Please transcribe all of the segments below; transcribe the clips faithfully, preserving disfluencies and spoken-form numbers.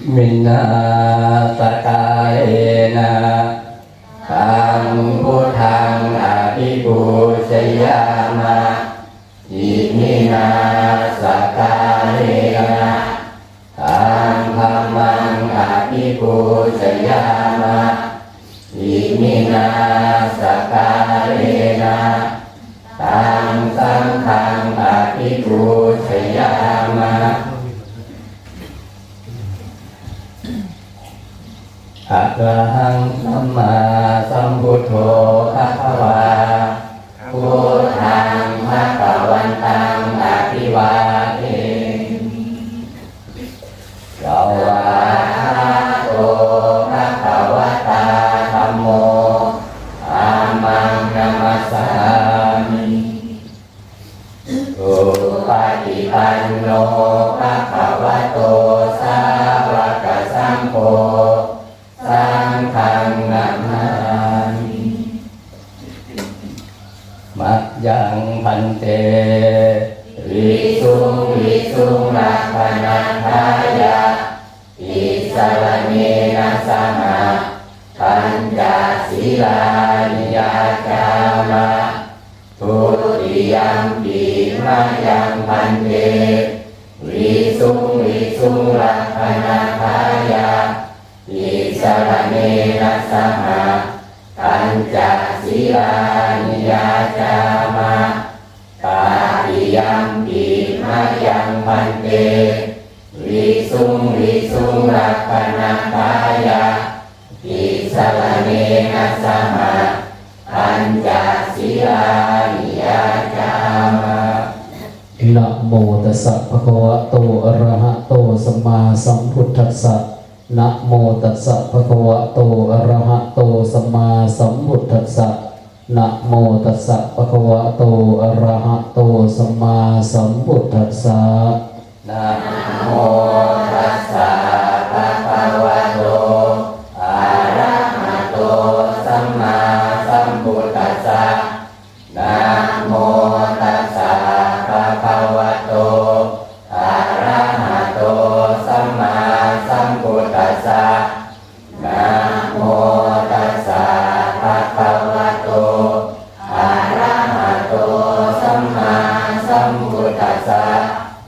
Iminā sakkārena taṃ buddhaṃ abhipūjayāma. Iminā sakkārena taṃ dhammaṃ abhipūjayāma. Iminā sakkārena taṃ saṅghaṃ abhipūjayāma. Arahaṃ sammāsambuddho bhagavā. Buddhaṃ bhagavantaṃ abhivādemi. Svākkhāto bhagavatā dhammo. Dhammaṃ namassāmi. Supaṭipanno bhagavato sāvakasaṅgho. Saṅghaṃ namāmi. Mayaṃ bhante visuṃ visuṃ rakkhaṇatthāya tisaraṇena saha pañca sīlāni yācāma. Dutiyampi mayaṃ bhante visuṃ visuṃ rakkhaṇatthāya tisaraṇena saha pañca sīlāni yācāma. Tatiyampi mayaṃ bhante visuṃ visuṃ rakkhaṇatthāya tisaraṇena saha pañca sīlāni yācāma. Namo tassa bhagavato arahato sammāsambuddhassa. Namo tassa bhagavato arahato sammāsambuddhassa. Namo tassa bhagavato arahato sammāsambuddhassa. Namo tassa bhagavato arahato sammāsambuddhassa. Namo tassa bhagavato arahato sammāsambuddhassa. Namo tassa bhagavato arahato sammāsambuddhassa.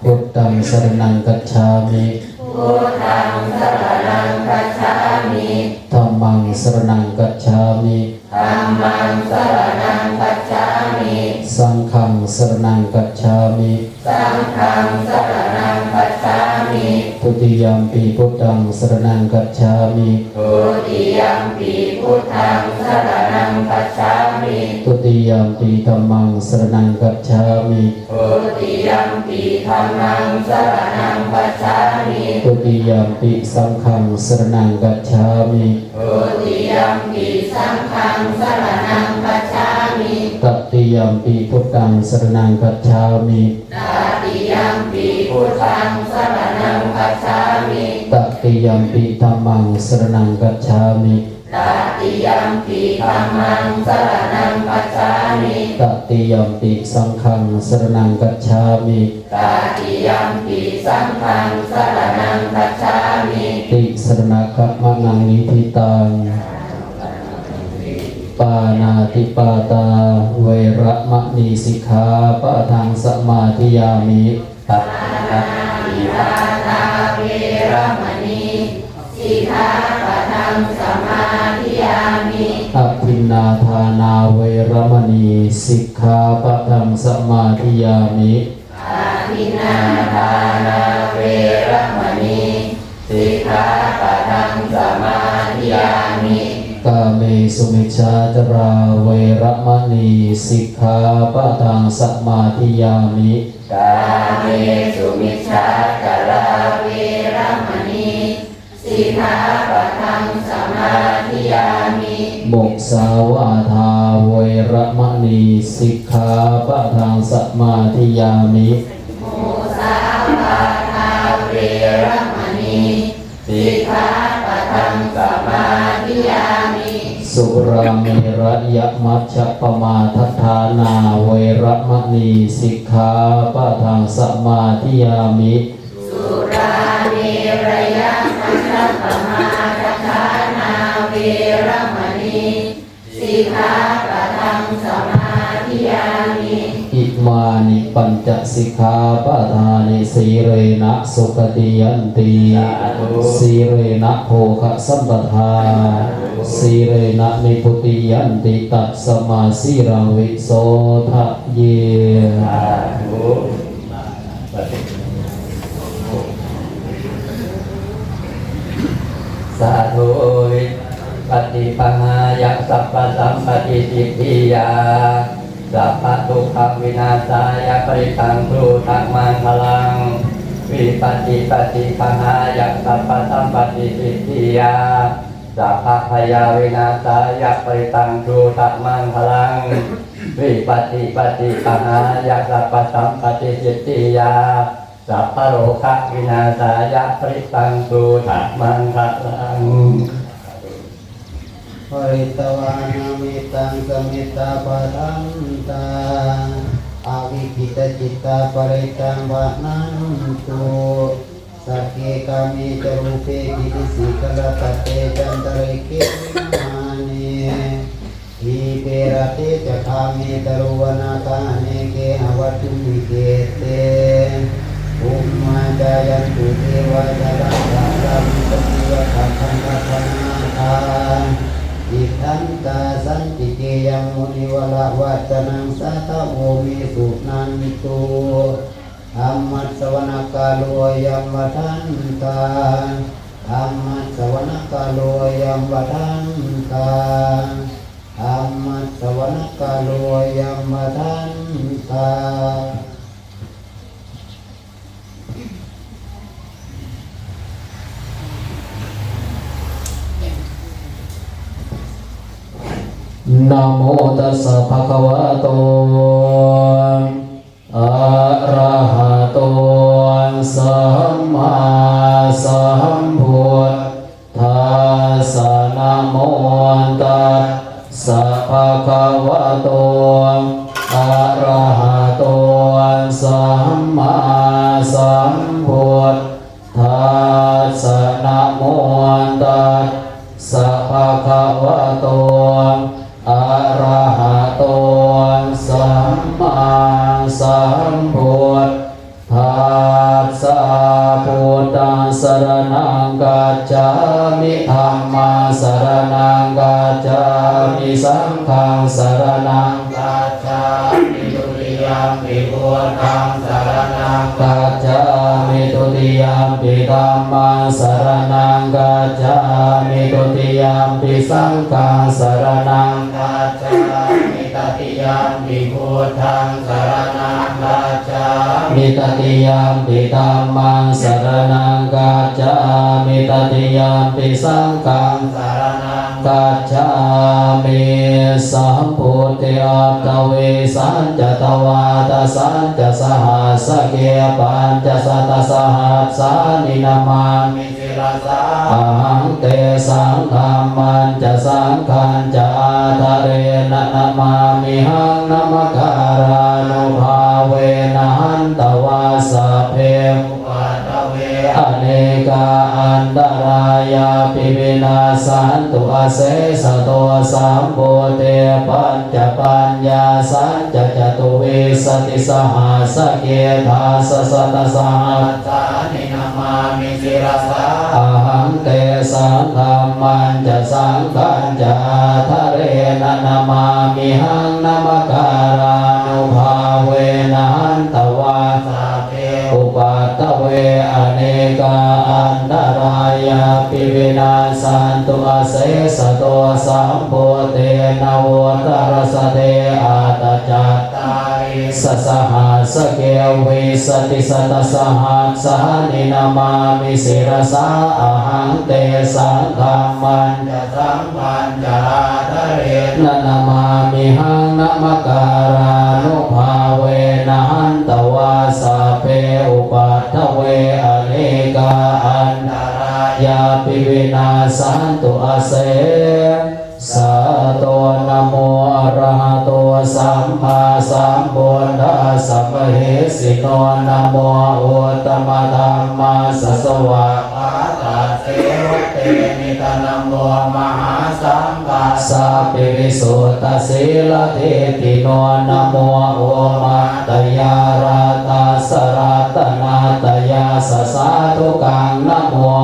Buddhaṃ saraṇaṃ gacchāmi. Buddhaṃ saraṇaṃ gacchāmi. Dhammaṃ saraṇaṃ gacchāmi. Dhammaṃ saraṇaṃ gacchāmi. Saṅghaṃ saraṇaṃ gacchāmi. Saṅghaṃ saraṇaṃ gacchāmi. Dutiyampi buddhaṃ saraṇaṃ gacchāmi. Dutiyampi buddhaṃ saraṇaṃ gacchāmi. Dutiyampi dhammaṃ saraṇaṃ gacchāmi. Dutiyampi dhammaṃ saraṇaṃ gacchāmi. Dutiyampi saṅghaṃ saraṇaṃ gacchāmi. Dutiyampi saṅghaṃ saraṇaṃ gacchāmi. Tatiyampi buddhaṃ saraṇaṃ gacchāmi. Tatiyampi buddhaṃ saraṇaṃ gacchāmi. Tatiyampi dhammaṃ saraṇaṃ gacchāmi. Tatiyampi dhammaṃ saraṇaṃ gacchāmi. Tatiyampi saṅghaṃ saraṇaṃ gacchāmi. Tatiyampi saṅghaṃ saraṇaṃ gacchāmi. Tisaraṇagamanaṃ niṭṭhitaṃ. Pāṇātipātā veramaṇī sikkhāpadaṃ samādiyāmi. Pāṇātipātā veramaṇī sikkhāpadaṃ samādiyāmi. Adinnādānā veramaṇī sikkhāpadaṃ samādiyāmi. Adinnādānā veramaṇī sikkhāpadaṃ samādiyāmi. Kāmesu micchācārā veramaṇī sikkhāpadaṃ samādiyāmi. Kāmesu micchācārā veramaṇī sikkhāpadaṃ samādiyāmi. Musāvādā veramaṇī sikkhāpadaṃ samādiyāmi. Musāvādā veramaṇī sikkhāpadaṃ samādiyāmi. Surāmerayamajjapamādaṭṭhānā veramaṇī sikkhāpadaṃ samādiyāmi. Surāmerayamajjapamādaṭṭhānā ปัญจสิกขาปะทานิ สีเลนะสุขติยันติ สาธุ สีเลนะโภคสัมปทา สาธุ สีเลนะนิพพุติยันติ ตัสมาสีลังวิโสทะเย สาธุ สาธุ วิปัสสิปะหายะสัพพะสัมปะติสิทธิยา สัพพะทุกขะวินาสายะปะริตังทุกขะมังคะลัง วิปัสสิปัสสิปะหายะสัพพะสัมปะติสิทธิยา สัพพะพยาวินาสายะปะริตังทุกขะมังคะลัง วิปัสสิปัสสิปะหายะสัพพะสัมปะติสิทธิยา สัพพะโรคะวินาสายะปะริตังทุกขะมังคะลัง ปะริตวานะเมตังสะเมตตาภะทันตา อวิกขิตะจิตตาปะริตตังภะนันตุ สักเข กาเม จะ รูปเป กิริสิขะระตัตเต จันตะริกเข วิมานเน ทีปะ รัตเต จะ คาเม ตะรุวนาถา เอเก หะวัตถุมิ เขเต ภุมมา จายันตุ เดวา จะรังสะ รา วิสะ เทวะ สัพพัญญะ กะ นา คา ติฏฐันตา สันติ เก ยัง มุนิวะระ วัตตะนัง สาทะโว เม สุนันตุ ธัมมัสสะวะนะกาโล อะยัง พะทันตา ธัมมัสสะวะนะกาโล อะยัง พะทันตา ธัมมัสสะวะนะกาโล อะยัง พะทันตา นะโมตัสสะ ภะคะวะโต อะระหะโต สัมมาสัมพุทธัสสะ นะโมตัสสะ ภะคะวะโต อะระหะโต สัมมาสัมพุทธัสสะ นะโมตัสสะ ภะคะวะโต อะระหะโต สัมมาสัมพุทธัสสะ พุทธังสะระณังกัจฉามิ ธัมมังสะระณังกัจฉามิ สังฆังสะระณังกัจฉามิ ทุติยัมปิพุทธังสะระณังกัจฉามิ ทุติยัมปิธัมมังสะระณังกัจฉามิ ทุติยัมปิสังฆังสะระณังกัจฉามิ ตติยัมปิพุทธังสะระณังกัจฉามิ ตติยัมปิธัมมังสะระณังกัจฉามิ ตติยัมปิสังฆังสะระณังกัจฉามิ สัมพุทเท อัตถะวิสสัญจะ ตวาตะสัญจะ สหัสสะเข ปัญจะสัตตะสหัสสานิ นะมามิ สิรสา อะหัง เตสัง ธัมมัญจะสังฆัญจะ อาทะเรนะ นะมามิหัง นะมะการานุภาเวนะ หันตะ วา สัพเพ อุปัทวเว อะเนกา อันตะรายาปิ วินาสสันตุ อะเสสะโต สัมพุทเท ปัญจะปัญญาสัญจะ จตุวิสสะติสหัสสะเข ทัสสะสัตตะสหัสสานิ นะมามิ สิรสา อะหัง เตสัง ธัมมัญจะสังฆัญจะ อาทะเรนะ นะมามิหัง นะมะการานุภาเวนะ หันตะ วา สัพเพ อุปัทวเว อะเนกา อันตะรายาปิ วินาสสันตุ อะเสสะโต สัมพุทเท นะวุตตะรัสสะเท อัตตะ จัตตา ริสสะหัสสะเข วิสสะติสัตตะสหัสสานิ นะมามิ สิรสา อะหัง เตสัง ธัมมัญจะสังฆัญจะ อาทะเรนะ นะมามิหัง นะมะการานุภาเวนะ หันตะ วา สัพเพ อุปัทวเว อะเนกา อันตะรายาปิ วินาสสันตุ อะเส สะโต นะโม อะระหะโต สัมมาสัมพุทธัสสะ มะเหสิโน นะโม อุตตมะธัมมัสสะ สวากขาตัสเส วะเตมิตะ นะโม มหาสังฆ Sabbe visuddhasīladiṭṭhino, namo omātyāraddhassa ratanattayassa sādhukaṃ, namo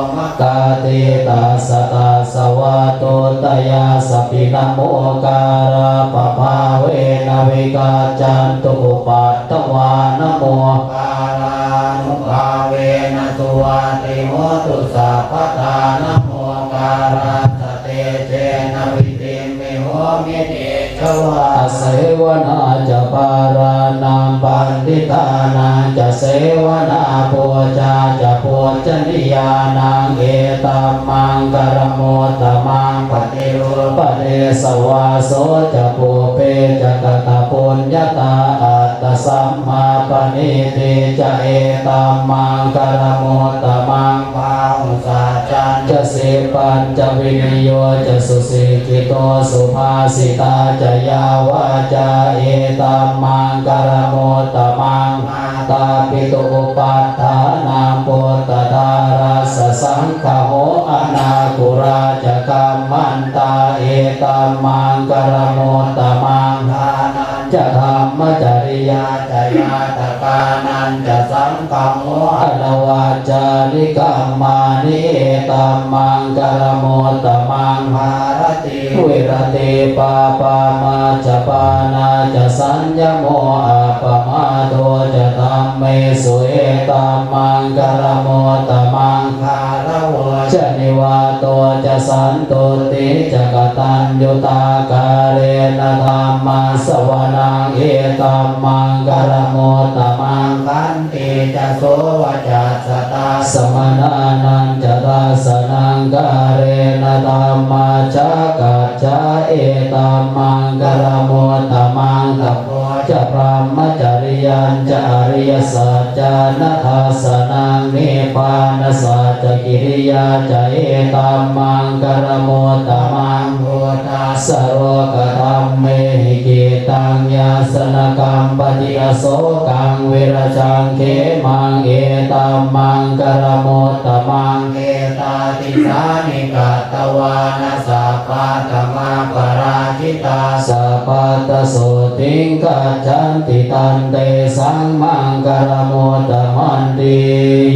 omakātītassa tassa vatthuttayassapi, namokārappabhāvena vigacchantu upaddavā, namokārānubhāvena suvatthi hotu sabbadā, namokārassa tejena vidhimhi homi tejavā. Asevanā ca bālānaṃ, paṇḍitānañca sevanā, pūjā ca pūjanīyānaṃ, etammaṅgalamuttamaṃ. Paṭirūpadesavāso ca, pubbe ca katapuññatā, attasammāpaṇidhi ca, etammaṅgalamuttamaṃ. Bāhusaccañca sippañca, vinayo ca susikkhito, subhāsitā ca yā vācā, etammaṅgalamuttamaṃ. Mātāpitu upaṭṭhānaṃ, puttadārassa saṅgaho, anākulā ca kammantā, etammaṅgalamuttamaṃ. Dānañca dhammacariyā ca, ñātakānañca saṅgaho, anavajjāni kammāni, etammaṅgalamuttamaṃ. Āratī viratī pāpā, majjapānā ca saññamo, appamādo ca dhammesu, etammaṅgalamuttamaṃ. Gāravo ca nivāto ca, santuṭṭhī ca kataññutā, kālena dhammassavanaṃ, etammaṅgalamuttamaṃ. Khantī ca sovacassatā, samaṇānañca dassanaṃ, kālena dhammasākacchā, etammaṅgalamuttamaṃ. Tapo ca brahmacariyañca, ariyasaccāna dassanaṃ, nibbānasacchakiriyā ca, etammaṅgalamuttamaṃ. Phuṭṭhassa lokadhammehi, cittaṃ yassa na kampati, asokaṃ virajaṃ khemaṃ, etammaṅgalamuttamaṃ. Etādisāni katvāna, sabbatthamaparājitā, sabbattha sotthiṃ gacchanti, tantesaṃ maṅgalamuttamanti.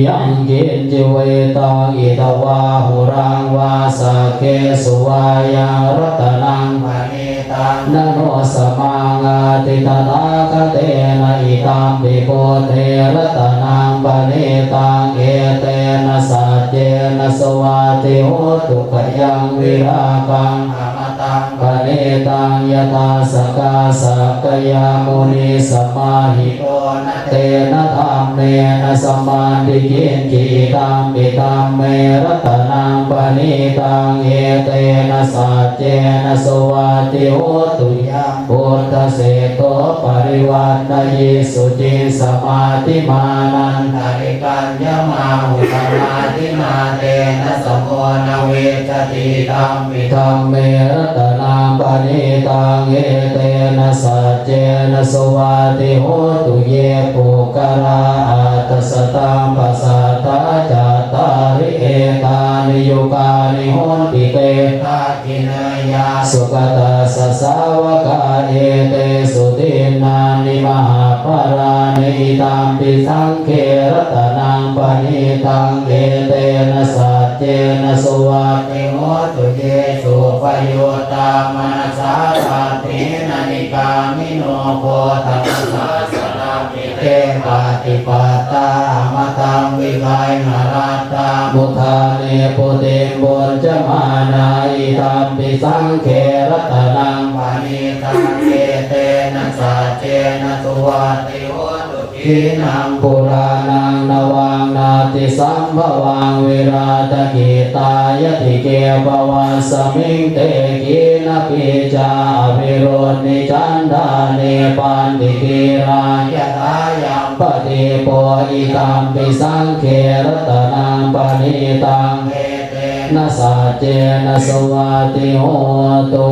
Yaṅkiñci vittaṃ idha vā huraṃ vā, saggesu vā yaṃ ratanaṃ paṇītaṃ, na no samaṃ atthi tathāgatena, idampi buddhe ratanaṃ paṇītaṃ, etena saccena suvatthi hotu. Khayaṃ virāgaṃ amataṃ paṇītaṃ, yadajjhagā sakyamunī samāhito, na tena dhammena samatthi kiñci, idampi dhamme ratanaṃ paṇītaṃ, etena saccena suvatthi hotu. Yambuddhaseṭṭho parivaṇṇayī suciṃ, samādhimānantarikaññamāhu, samādhinā tena samo na vijjati, idampi dhamme ratanaṃ paṇītaṃ, etena saccena suvatthi hotu. Ye puggalā aṭṭha sataṃ pasatthā, cattāri etāni yugāni honti, te dakkhiṇeyyā sugatassa sāvakā, etesu dinnāni mahapphalāni, idampi saṅghe ratanaṃ paṇītaṃ, etena saccena suvatthi hotu. Ye suppayuttā manasā daḷhena, nikkāmino gotamasāsanamhi, te pattipattā amataṃ vigayha, laddhā mudhā nibbutiṃ bhuñjamānā, idampi saṅghe ratanaṃ paṇītaṃ, etena saccena suvatthi hotu. Khīṇaṃ purāṇaṃ navaṃ natthi sambhavaṃ, virātacittāyatike bhavasmiṃ, te khīṇabījā aviruḷhichandā, nibbanti dhīrā yathāyampadīpo, idampi saṅghe ratanaṃ paṇītaṃ, etena na saccena suvatthi hotu.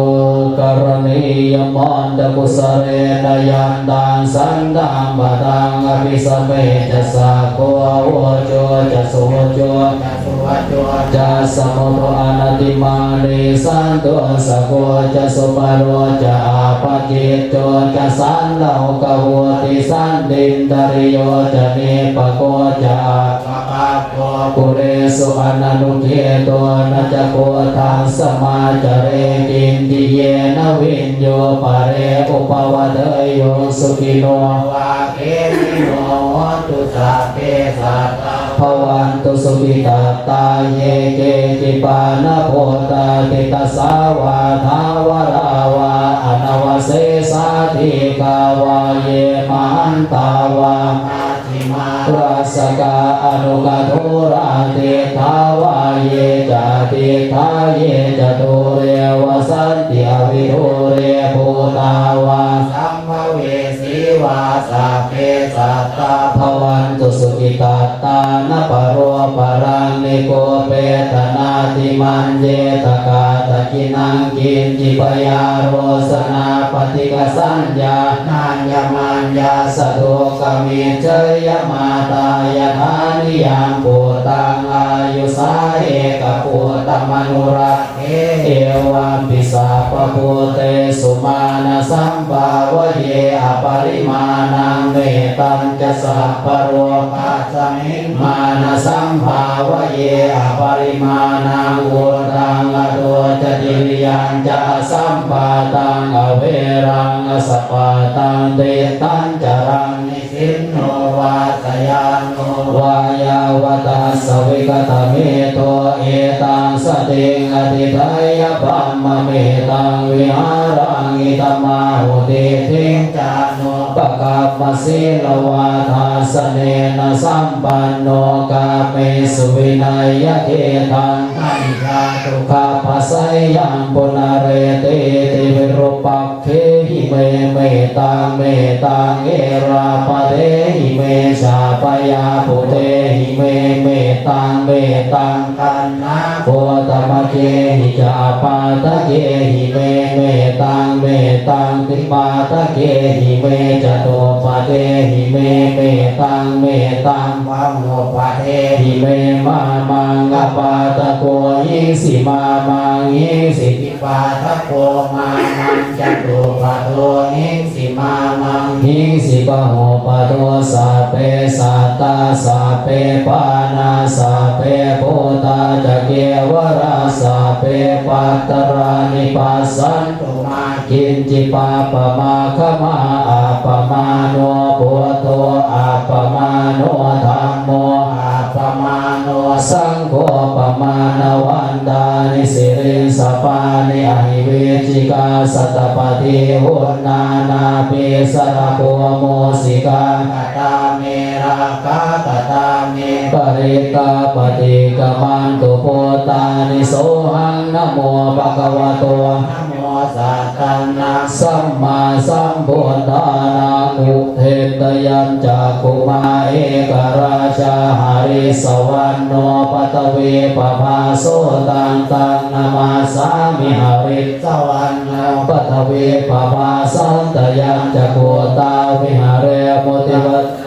Karaṇīyamatthakusalena yantaṃ santaṃ padaṃ abhisamecca, sakko ujū ca suhujū ca suvaco cassa mudu anatimānī, santussako ca subharo ca appakicco ca sallahukavutti, santindriyo ca nipako ca appagabbho kulesu ananugiddho. Na ca khuddaṃ samācare kiñci yena viññū pare upavadeyyuṃ. Sukhino vā khemino hontu, sabbe sattā bhavantu sukhitattā. Ye keci pāṇabhūtatthi tasā vā thāvarā vā anavasesā, dīghā vā ye mahantā vā majjhimā rassakā aṇukathūlā, diṭṭhā vā ye ca adiṭṭhā ye ca dūre vasanti avidūre, bhūtā vā sambhavesī vā, sabbe sattā bhavantu sukhitattā. Na paro paraṃ nikubbetha, nātimaññetha kātaci naṃ kiñci, byārosanā paṭighasaññā nāññamaññassa dukkhamiccheyya. Mātā yathā niyaṃ puttaṃ āyusā ekaputtamanurakkhe, evampi sabbabhūtesu mānasambhāvaye aparimāṇaṃ. Mettañca sabbalokasmiṃ mānasambhāvaye aparimāṇaṃ, uddhaṃ adho ca tiriyañca asambādhaṃ averaṃ asapattaṃ. Tiṭṭhañcaraṃ nisinno vā sayāno vā yāvatassa vigatamiddho, etaṃ satiṃ adhiṭṭheyya brahmametaṃ vihāraṃ idhamāhu. Diṭṭhiñca anupagamma sīlavā dassanena sampanno, kāmesu vineyya gedhaṃ na hi jātu gabbhaseyyaṃ punaretīti. Virūpakkhehi me mettaṃ, mettaṃ erāpathehi me, chābhayabuddhehi me mettaṃ, mettaṃ kaṇhāgotamakehi ca apādakehi me mettaṃ, mettaṃ dvipādakehi me catuppadehi me mettaṃ, mettaṃ bahuppadehi me. Mā maṃ apādako hiṃsi, mā maṃ hiṃsi dvipādako, mā maṃ catuppado hiṃsi, mā maṃ hiṃsi bahuppado. Sabbe sattā sabbe pāṇā sabbe bhūtā ca kevalā, sabbe bhadrāni passantu mā kiñci pāpamagghamā. Appamāṇo buddho, appamāṇo dhammo, appamāṇo saṅgho, pamāṇavantāni siriṃsapāni ahi vicchikā satapadī uṇṇānābhī sarabū mūsikā. Katā me rakkhā, katā me parittā, paṭikkamantu bhūtāni. Sohaṃ namo bhagavato, namo sattannaṃ sammāsambuddhānaṃ. Udetayañcakkhumā ekarājā harissavaṇṇo paṭhavippabhāso, taṃ taṃ namassāmi harissavaṇṇo paṭhavippabhāsantayañca guttā viharemu divasaṃ.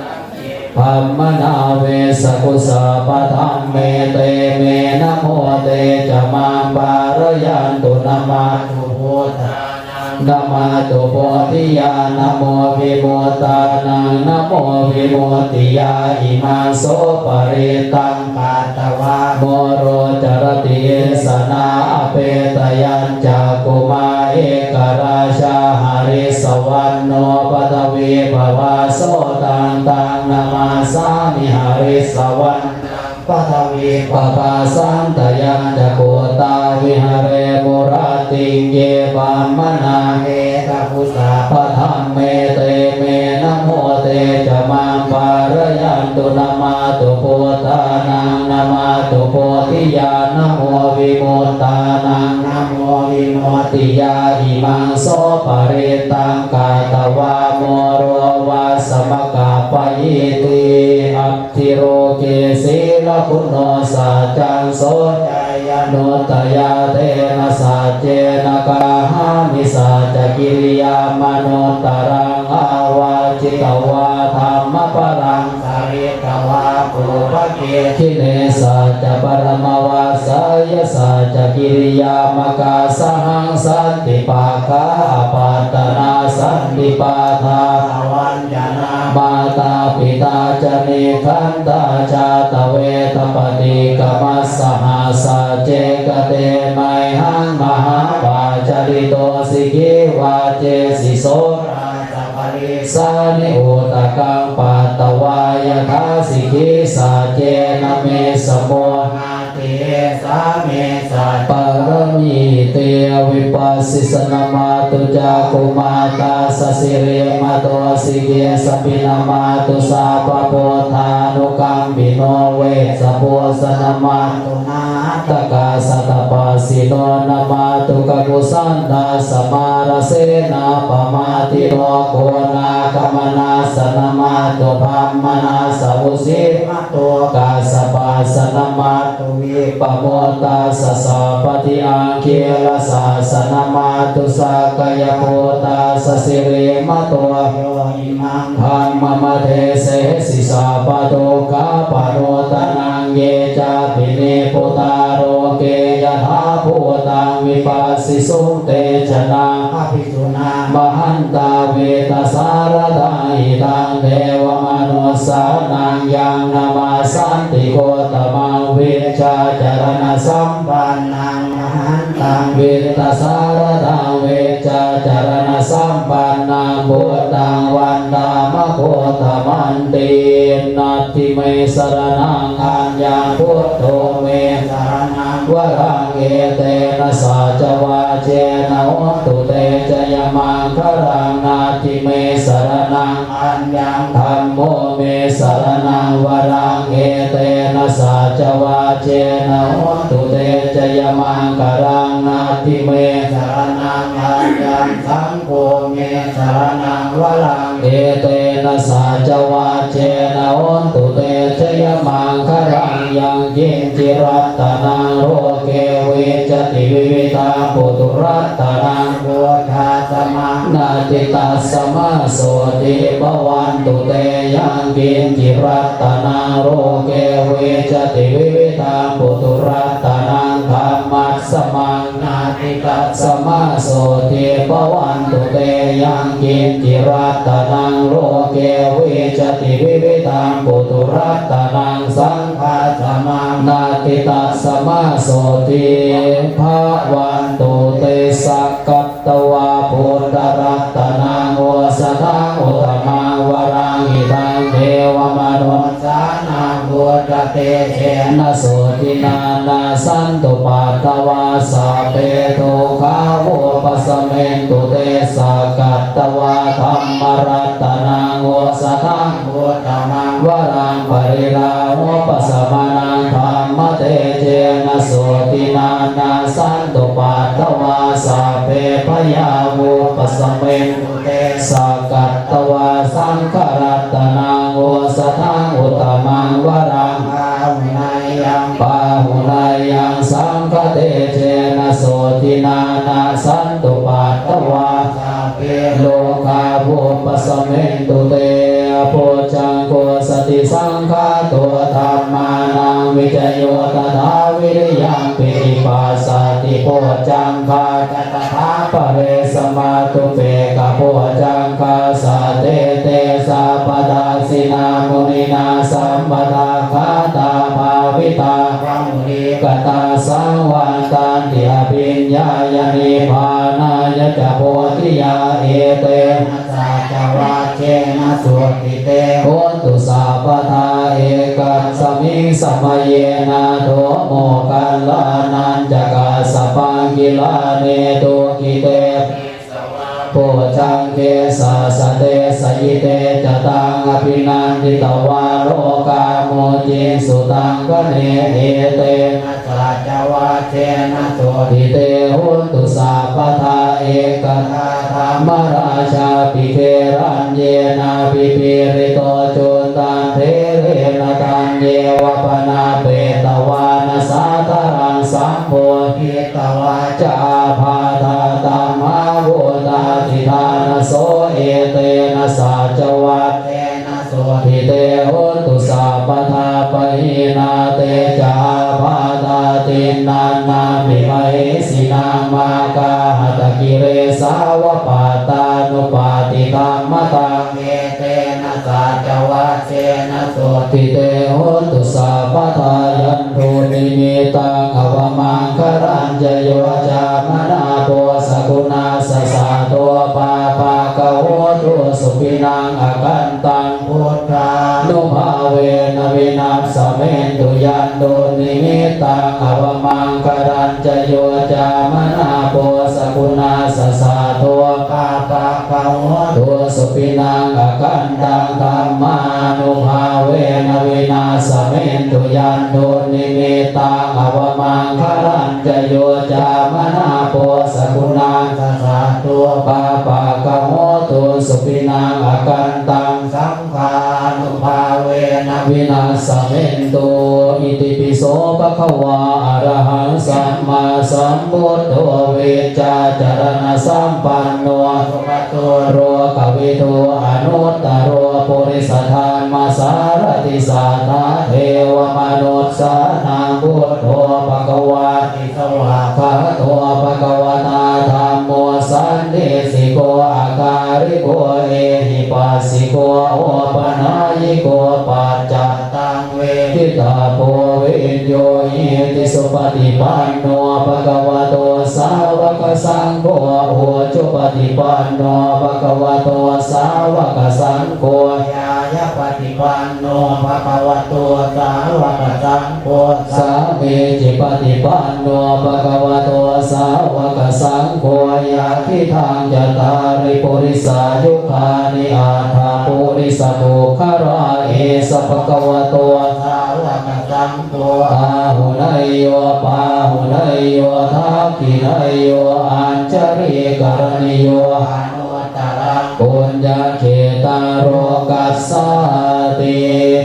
Brahmanā vessabhusā padhamme, te me namo te ca maṃ pālayantu. Namatthu buddhānaṃ, namatthu bodhiyā, namo vimuttānaṃ, namo vimuttiyā. Imaṃ so parittaṃ katvā moro carati esanā. Apetayañcakkhumā ekarājā harissavaṇṇo paṭhavippabhāso, taṃ taṃ namassāmi harissavaṇṇaṃ paṭhavippabhāsantayañca guttā viharemu rattiṃ. Ye brāhmaṇā vessabhusā padhamme, te me namo te ca maṃ pālayantu. Namatthu buddhānaṃ, namatthu bodhiyā namo vimuttānaṃ namo vimuttiyā. Imaṃ so parittaṃ katvā moro vāsamakappayīti. Atthi loke sīlaguṇo saccaṃ soceyyanuddayā. Tena saccena kāhāmi saccakiriyamanuttaraṃ. Āvajjitvā dhammabalaṃ saritvā pubbake jine saccabalamavassāya saccakiriyāmakāsahaṃ. Santi pakkhā apattanā santi pādā avaññanā mātā pitā ca nikkhantā jātaveda paṭikkama. Saha sacce kate mayhaṃ mahāpajjalito sikhī vajjesi so rājapari sāni udakaṃ patvā yathā sikhī. Saccena me samo natthi esā me saccapāramīti. Vipassissa namatthu cakkhumā tassa sirīmato sikhīsapi namatthu sabbabuddhānukampino vessabhussa namatthu ñātakassa tapassino namatthu kakusandhassa mārasenāpamaddino koṇāgamanassa namatthu brāhmaṇassa vusīmato kassapassa namatthu vippamuttassa sabbadhi aṅgīrasassa namatthu sakyaputtassa sirīmato yo imaṃ dhammam adesesi sabbadukkhāpamuttaraṃ. Ye cāpi nibbutā loke yathābhūtaṃ vipassisuṃ te janā abhisuṇā mahantā vītasāradā. Idaṃ devamanussānaṃ yaṃ namassanti gottamaṃ vijjācaraṇasampannaṃ mahantaṃ vītasāradaṃ vijjācaraṇasampannaṃ buddhaṃ vandāma gottamanti. Natthi me saraṇaṃ aññaṃ buddho me saraṇaṃ varaṃ etena saccavajjena hotu te jayamaṅgalaṃ. Natthi me saraṇaṃ aññaṃ dhammo me saraṇaṃ varaṃ etena saccavajjena hotu te jayamaṅgalaṃ. Natthi me saraṇaṃ aññaṃ saṅgho me saraṇaṃ varaṃ etena saccavajjena hotu te jayamaṅgalaṃ. Yaṅkiñci ratanaṃ loke vijjati vividhaṃ puthu ratanaṃ buddhasamaṃ natthi tasmā sotthī bhavantu te. Yaṅkiñci ratanaṃ loke vijjati vividhaṃ puthu ratanaṃ dhammasamaṃ natthi tasmā sotthī bhavantu te. Yaṅkiñci ratanaṃ loke vijjati vividhaṃ puthu ratanaṃ saṅghasamaṃ natthi tasmā sotthī bhavantu te. Sakkatvā buddharatanaṃ osathaṃ uttamaṃ varaṃ hitaṃ devamanussānaṃ buddhatejena sotthinā nassantupaddavā sabbe dukkhā vūpasamentu te. Sakkatvā dhammaratanaṃ osathaṃ uttamaṃ varaṃ pariḷāhūpasamanaṃ dhammatejena sotthinā nassantupaddavā sabbe bhayā vūpasamentu te. Sakkatvā saṅgharatanaṃ osathaṃ uttamaṃ varaṃ āhuneyyaṃ pāhuneyyaṃ saṅghatejena sotthinā nassantupaddavā sabbe rogā vūpasamentu te. Bojjhaṅgo satisaṅkhāto dhammānaṃ vicayo tathā viriyampīti passaddhi bojjhaṅgā ca tathāpare samādhupekkhabojjhaṅgā sattete sabbadassinā muninā sammadakkhātā bhāvitā bahulīkatā saṃvattanti abhiññāya nibbānāya ca bodhiyā. Etena saccavajjena sotthi te hotu sabbadā. Ekasmiṃ samaye nātho moggallānañca kassapaṃ gilāne dukkhite disvā Bojjhaṅge sasatesayi. Te ca taṃ abhinanditvā rogā mucciṃsu taṅkhaṇe. Etena saccavajjena sotthi te hotu sabbadā. Ekadā dhammarājāpi gelaññenābhipīḷito cundattherena taññeva bhaṇāpetvāna sādaraṃ sambodhi tvā ca ābādhā tamhā vuṭṭhāsi ṭhānaso. Etena saccavajjena sotthi te hotu sabbadā. Pahīnā te ca ābādhā tiṇṇannampi mahesinaṃ maggāhatakilesā va pattānuppattidhammataṃ. Etena saccavajjena sotthi te hotu sabbadā. Yandunnimittaṃ avamaṅgalañca yo cāmanāpo sakuṇassa saddo pāpaggaho dussupinaṃ akantaṃ buddhānubhāvena vināsamentu. Yandunnimittaṃ avamaṅgalañca yo cāmanāpo sakuṇassa saddo pāpaggaho dussupinaṃ akantaṃ dhammānubhāvena vināsamentu. Yandunnimittaṃ avamaṅgalañca yo cāmanāpo sakuṇassa saddo pāpaggaho dussupinaṃ akantaṃ saṅghānubhāvena vināsamentu. Itipi so bhagavā arahaṃ sammāsambuddho vijjācaraṇasampanno sugato lokavidū anuttaro purisadammasārathi satthā devamanussānaṃ buddho bhagavāti. Svākkhāto bhagavatā dhammo sandiṭṭhiko akāliko ehipassiko opanayiko paccattaṃ veditabbo viññūhīti. Supaṭipanno bhagavato sāvakasaṅgho, ujupaṭipanno bhagavato sāvakasaṅgho, ñāyapaṭipanno bhagavato sāvakasaṅgho, sāmīcipaṭipanno bhagavato sāvakasaṅgho, yadidaṃ cattāri purisayugāni aṭṭha purisapuggalā, esa bhagavato sāvakasaṅgho, āhuneyyo pāhuneyyo dakkhiṇeyyo añjalikaraṇīyo anuttaraṃ puññakkhettaṃ lokassāti.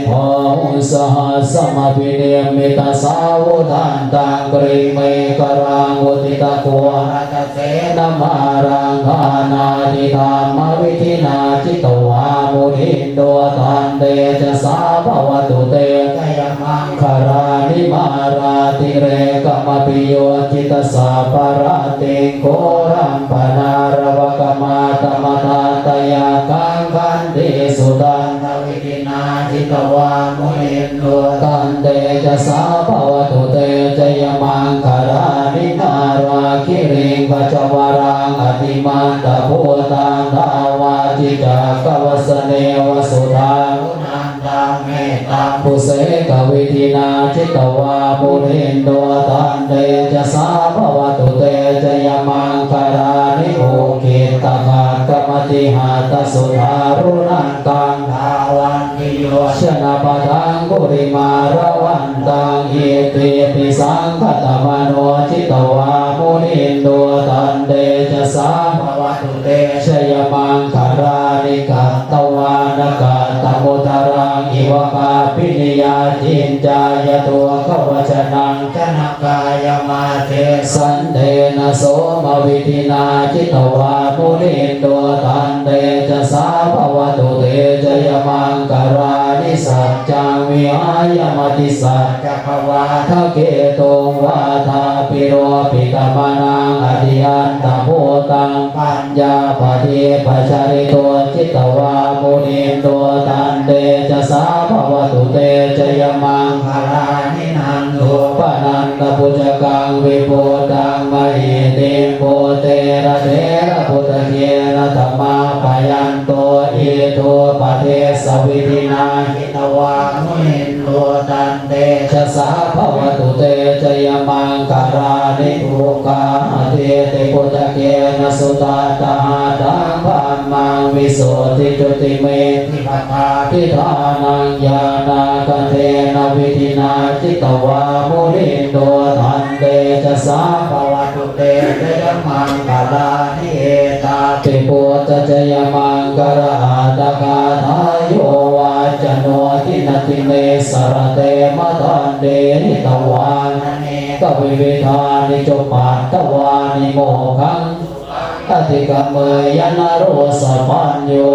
Bāhuṃ sahassamabhinimmitasāvudhantaṃ grīmekhalaṃ uditaghorasasenamāraṃ dānādidhammavidhinā jitavā munindo tantejasā bhavatu te jayamaṅgalāni. Mārātirekamabhiyujjhitasabbarattiṃ ghorampanāḷavakamakkhamathaddhayakkhaṃ khantīsudantavidhinā jitavā munindo tantejasā bhavatu te jayamaṅgalāni. Nāḷāgiriṃ gajavaraṃ atimattabhūtaṃ dāvaggicakkamasanīva sudāruṇantaṃ mettambusekavidhinā jitavā munindo tantejasā bhavatu te jayamaṅgalāni. Ukkhittakhaggamatihatthasudāruṇantaṃ dhāvantiyojanapathaṅgulimālavantaṃ iddhībhisaṅkhatamano jitavā munindo tantejasā bhavatu te jayamaṅgalāni. Katvāna kaṭṭhamudaraṃ iva gabbhinīyā ciñcāya duṭṭhavacanaṃ janakāyamajjhe santena somavidhinā jitavā munindo tantejasā bhavatu te jayamaṅgalāni. Saccaṃ vihāya matisaccakavādaketuṃ vādābhiropitamanaṃ atiandhabhūtaṃ paññāpadīpajalito jitavā munindo tantejasā bhavatu te jayamaṅgalāni. Nandopanandabhujagaṃ vibudhaṃ mahiddhiṃ puttena therabhujagena damāpayanto iddhūpadesavidhinā jitavā munindo tantejasā bhavatu te jayamaṅgalāni. Duggāha Natthi buddhena sutaṭṭhahatthaṃ, dhammaṃ visuddhijutimiddhibakābhidhānaṃ, ñāṇāgadena vidhinā jitavā munindo, tantejasā bhavatu te jayamaṅgalāni. Etāpi buddhajayamaṅgala-aṭṭhagāthā, yo vācano dinadine sarate matandī, hitvānane kavividhāni cupaddavāni, mokkhaṃ sukhaṃ adhigameyya naro sapañño.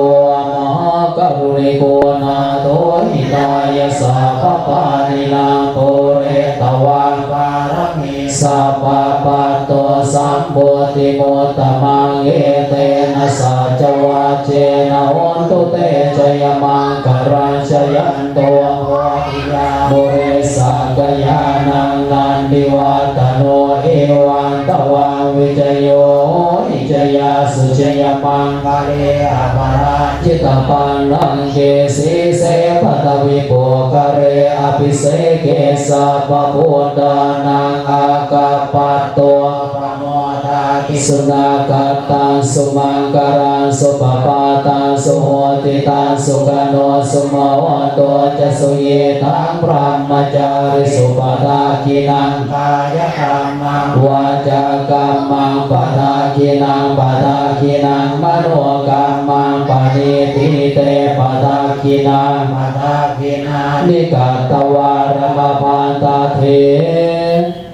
Mahākāruṇiko nātho, hitāya sabbapāṇinaṃ, pūretvā pāramī sabbā, patto sambodhimuttamaṃ. Etena saccavajjena, hotu te jayamaṅgalaṃ. Jayan to bodhiyā mūle, sakyānaṃ nandivaḍḍhano, evaṃ tvaṃ vijayo hohi, jayassu jayamaṅgale, aparājitapallaṅke, sīse paṭhavipokkhare, abhiseke sabbabuddhānaṃ, aggappatto pamodati. Sunakkhattaṃ sumaṅgalaṃ, supabhātaṃ suhuṭṭhitaṃ, sukhaṇo sumuhutto ca, suyiṭṭhaṃ brahmacārisu. Padakkhiṇaṃ kāyakammaṃ, vācākammaṃ padakkhiṇaṃ, padakkhiṇaṃ manokammaṃ, paṇidhī te padakkhiṇā. Padakkhiṇāni katvāna, labhantatthe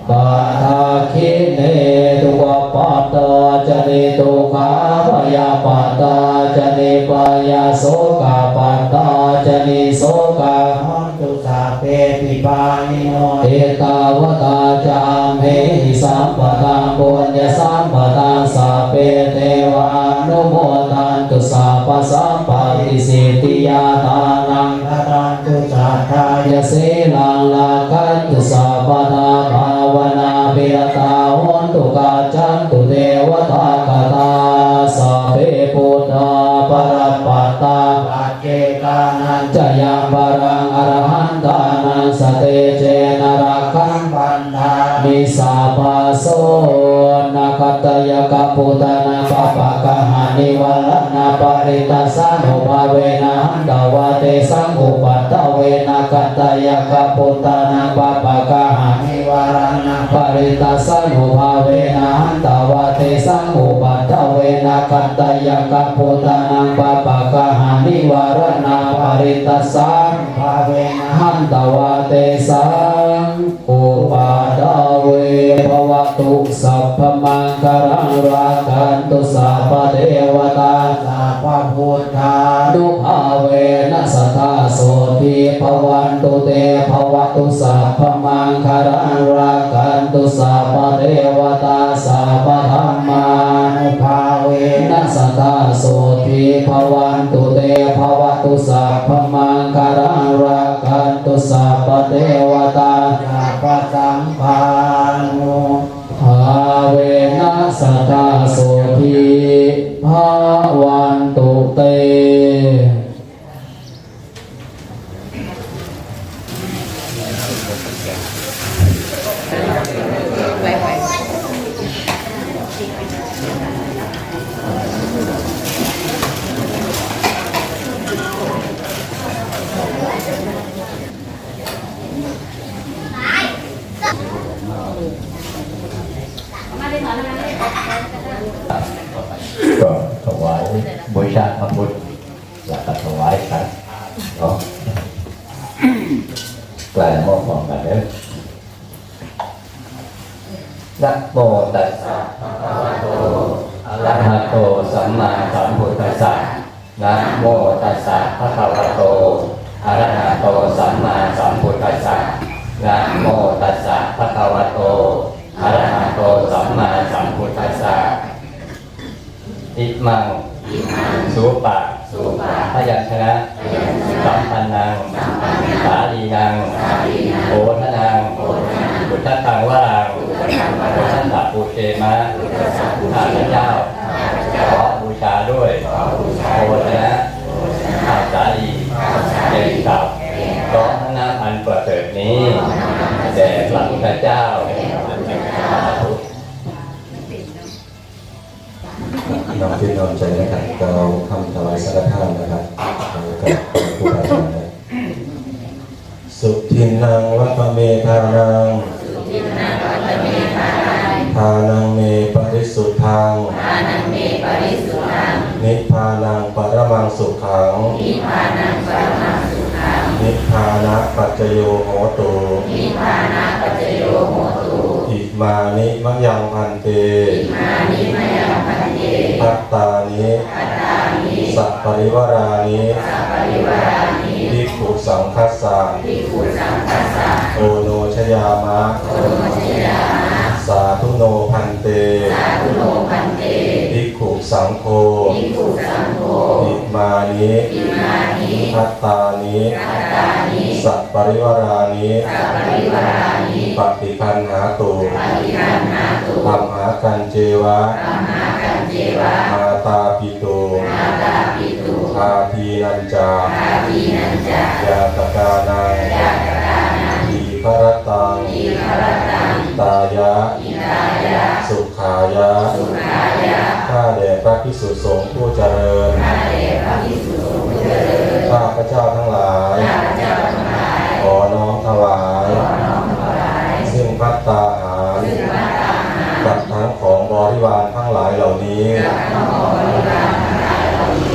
padakkhiṇe. Dukkhappattā ca niddukkhā, bhayappattā ca nibbhayā, sokappattā ca nissokā, hontu sabbepi pāṇino. Ettāvatā ca amhehi, sambhataṃ puññasampadaṃ, sabbe devānumodantu, sabbasampattisiddhiyā. Dānaṃ dadantu saddhāya, sīlaṃ rakkhantu sabbadā, bhāvanābhiratā hontu, gacchantu devatāgatā. Sabbe buddhā balappattā, paccekānañca yaṃ balaṃ, arahantānañca tejena, rakkhaṃ bandhāmi sabbaso. Nakkhattayakkhabhūtānaṃ, pāpaggahanivāraṇā, parittassānubhāvena, hantvā tesaṃ upaddave. Nakkhattayakkhabhūtānaṃ, pāpaggahanivāraṇā, parittassānubhāvena, hantvā tesaṃ upaddave. Nakkhattayakkhabhūtānaṃ, pāpaggahanivāraṇā, parittassānubhāvena, hantvā tesaṃ upaddave. Bhavatu sabbamaṅgalaṃ, rakkhantu sabbadevatā, sabbabuddhānubhāvena, sadā sotthī bhavantu te. Bhavatu sabbamaṅgalaṃ, rakkhantu sabbadevatā, sabbadhammānubhāvena, sadā sotthī bhavantu te. Bhavatu sabbamaṅgalaṃ, rakkhantu sabbadevatā, sabbasaṅghānubhāvena, sadā sotthī bhavantu te. ก็ถวายบูชาพระพุทธ แล้วก็ถวายสัตว์เนาะ กล่าวมอบของกันเด้อ นะโมตัสสะ ภะคะวะโต อะระหะโต สัมมาสัมพุทธัสสะ นะโมตัสสะ ภะคะวะโต อะระหะโต สัมมาสัมพุทธัสสะ นะโมตัสสะ ภะคะวะโต อะระหะโต สัมมาสัมพุทธัสสะ อิมัง สูปะ พยัญชนะ สัมปันนัง สาลีนัง โอทนัง พุทธังวรัง พุทธัสสะปูเชมะ ข้าพเจ้า ขอบูชาด้วย โอทนะ ข้าวสาลี แกงตับ พร้อมทั้งน้ำอันประเสริฐนี้ แด่พระพุทธเจ้า สาธุ นำใจนะครับ กล่าวคำถวายสังฆทานนะครับ ขอโอกาสครูบาอาจารย์นะ Sudinnaṃ vata me dānaṃ, dānaṃ me parisuddhaṃ, Nibbānaṃ paramaṃ sukhaṃ, Nibbānapaccayo hotu. Imāni mayaṃ bhante, bhattāni, saparivārāni, bhikkhusaṅghassa, oṇojayāma. Sādhu no bhante, bhikkhusaṅgho, imāni, bhattāni, saparivārāni, paṭiggaṇhātu. Amhākañceva, mātāpitu, ādīnañca, ñātakānaṃ, dīgharattaṃ, hitāya, sukhāya. ข้าแต่พระภิกษุสงฆ์ผู้เจริญ ข้าพเจ้าทั้งหลาย ขอน้อมถวาย ซึ่งภัตตาหาร กับทั้งของบริวารทั้งหลายเหล่านี้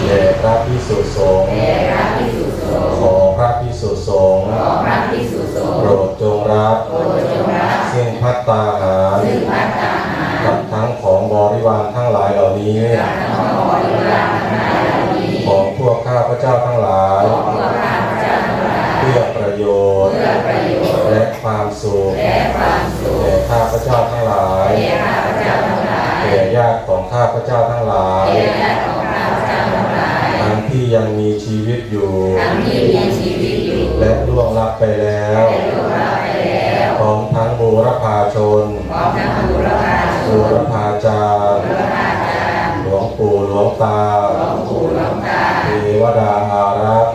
แด่พระภิกษุสงฆ์ ขอพระภิกษุสงฆ์ โปรดจงรับ ซึ่งภัตตาหาร กับทั้งของบริวารทั้งหลายเหล่านี้ ของพวกข้าพเจ้าทั้งหลาย เพื่อประโยชน์ และความสุข แก่ข้าพเจ้าทั้งหลาย แก่ญาติของข้าพเจ้าทั้งหลาย ทั้งที่ยังมีชีวิตอยู่ และล่วงลับไปแล้ว พร้อมทั้งบูรพาชน บูรพาจารย์ หลวงปู่หลวงตา เทวดาอารักษ์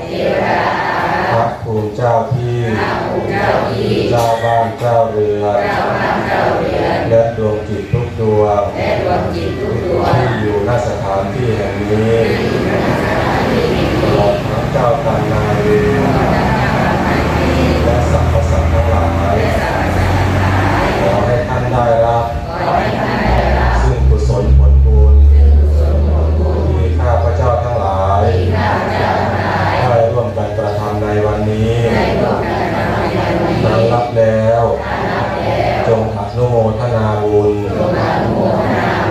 พระภูมิเจ้าที่ เจ้าบ้านเจ้าเรือน และดวงจิตทุกดวง ที่อยู่ณสถานที่แห่งนี้ ตลอดทั้งเจ้ากรรมนายเวร และสรรพสัตว์ทั้งหลาย ขอให้ท่านได้รับ ซึ่งกุศลผลบุญ ที่ข้าพเจ้าทั้งหลาย ได้ร่วมกันกระทำในวันนี้ นั้นรับแล้ว จงอนุโมทนาบุญ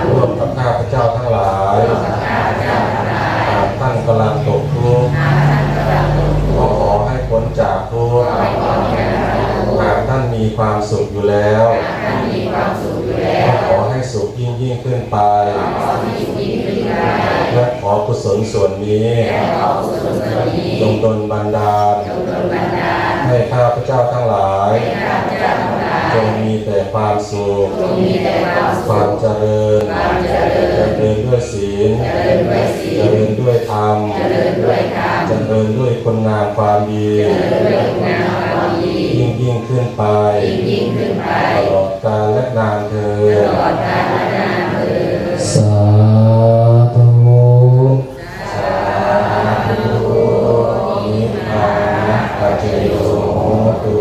ร่วมกับข้าพเจ้าทั้งหลาย หากท่านกำลังตกทุกข์ ก็ขอให้พ้นจากทุกข์ หากท่านมีความสุขอยู่แล้ว ก็ขอให้สุขยิ่งยิ่งขึ้นไป และขอกุศลส่วนนี้ จงดลบันดาล ให้ข้าพเจ้าทั้งหลาย จงมีแต่ความสุข ความเจริญ เจริญด้วยศีล เจริญด้วยธรรม เจริญด้วยคุณงามความดี ยิ่งยิ่งขึ้นไป ตลอดกาลและนานเทอญ สาธุ สาธุ Nibbānapaccayo hotu.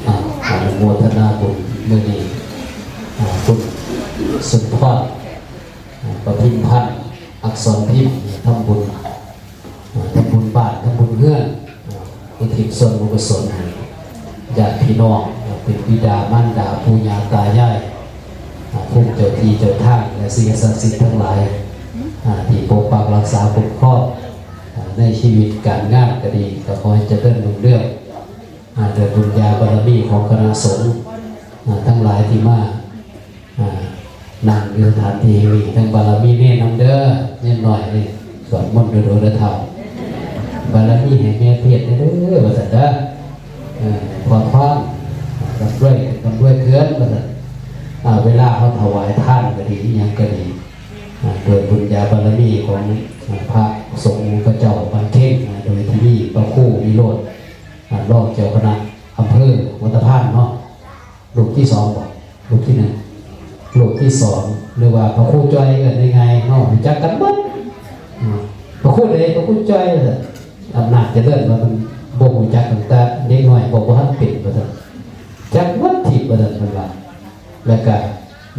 อ่า อนุโมทนาบุญมื้อนี้ อ่า คุณสุนทร อ่า ประพิมพันธ์ อักษรพิมพ์ ทำบุญ อ่า ทำบุญบ้าน ทำบุญเฮือน อ่า อุทิศส่วนบุญกุศลให้ญาติพี่น้อง อ่า เป็นบิดามารดา ปู่ย่าตายาย อ่า ภูมิเจ้าที่เจ้าทาง และสิ่งศักดิ์สิทธิ์ทั้งหลาย อ่า ที่ปกปักรักษาคุ้มครอง อ่า ในชีวิตการงานก็ดี ก็ขอให้เจริญรุ่งเรือง อ่าโดยบุญญาบารมีของคณะสงฆ์อ่าทั้งหลายที่มาอ่านั่งอยู่สถานที่แห่งนี้ทั้งบารมีเณรนำเด้อ เณรน้อยนี่สวดมนต์โดยโดยเฒ่า บารมีให้แม่เพียรเด้อว่าซั่นเด้อเออขอพรร่ำรวยร่ำรวยเถิดว่าซั่นอ่าเวลาเขาถวายทานก็ดีอิหยังก็ดีอ่าโดยบุญญาบารมีของอ่าพระสงฆ์องค์เจ้าบันเพ็งอ่าโดยที่มีพระครูวิโรจน์อ่ารองเจ้าคณะอำเภอวัดตะพานเนาะ รูปที่สองบ่รูปที่หนึ่งรูปที่สองหรือว่าพระครูจ้อยเอิ้นง่ายๆเนาะรู้จักกันหมดอืมพระครูใดพระครูจ้อยว่าซั่นอำนาจเจริญว่ามันบ่รู้จักตั้งแต่เด็กน้อยบ่บ่ทันเป็นว่าซั่นจักหมดทิพย์ว่าซั่นเพิ่นว่าแล้วก็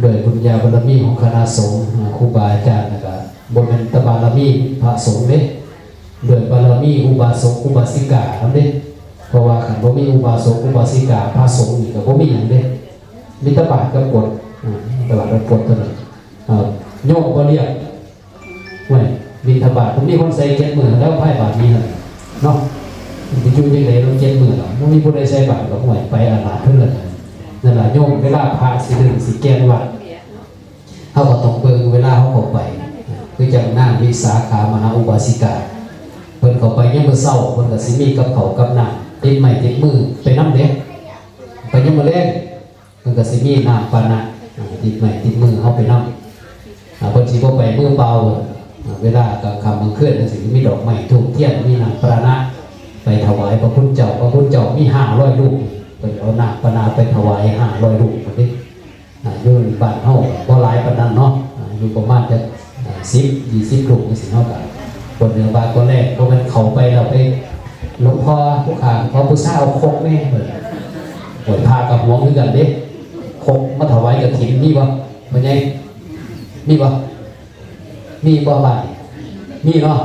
ด้วยบุญญาบารมีของคณะสงฆ์อ่าครูบาอาจารย์แล้วก็บ่แม่นแต่บารมีพระสงฆ์เด้ด้วยบารมีอุบาสกอุบาสิกานำเด้เพราะว่าคันบ่มีอุบาสกอุบาสิกาพระสงฆ์นี่ก็บ่มีหยังเด้ บิณฑบาตกับกรดอ่าบิณฑบาตกับกรดเท่านั้นอ่าโยมบ่เรียกเว้ยบิณฑบาตมันมีคนใส่เจ็ดมื้อแล้วไผบาตรนี้หั่นเนาะสิอยู่จังได๋ลงเจ็ดมื้อล่ะบ่มีผู้ใดใส่บาตรก็ห่วยไปอาลาดเพิ่นล่ะนั่นล่ะโยมเวลาพระสิเดินสิแก่นวัดเฮาก็ต้องเบิ่งเวลาเฮาเข้าไปคือจั่งนางวิสาขามหาอุบาสิกาเพิ่นเข้าไปยามมื้อเช้าเพิ่นก็สิมีกับข้าวกับน้ำติดไม้ติดมือไปนำเด้ไปยามมื้อแลง มันก็สิมีน้ำปานะอ่าติดไม้ติดมือเฮาไปนำอ่าเพิ่นสิบ่ไปมือเปล่าอ่าเวลากลางค่ำกลางคืนจั่งซี้มีดอกไม้ธูปเทียนมีน้ำปานะไปถวายพระคุณเจ้าพระคุณเจ้ามีห้าร้อยรูปเพิ่นเอาน้ำปานะไปถวายห้าร้อยรูปเพิ่นเด้อ่าอยู่บ้านเฮาบ่หลายปานนั้นเนาะอ่าอยู่ประมาณจัก สิบยี่สิบลูกจั่งซี้เนาะก็คนเหนือบ้านคนแรกบ่แม่นเข้าไปแล้วไปหลวงพ่อผู้ข้าขอบูชาเอาครกแหน่เพิ่นโอ้ยพระก็หวงคือกันเด้ครกมาถวายกฐินมีบ่พ่อใหญ่มีบ่มีบ่บ้านมีเนาะ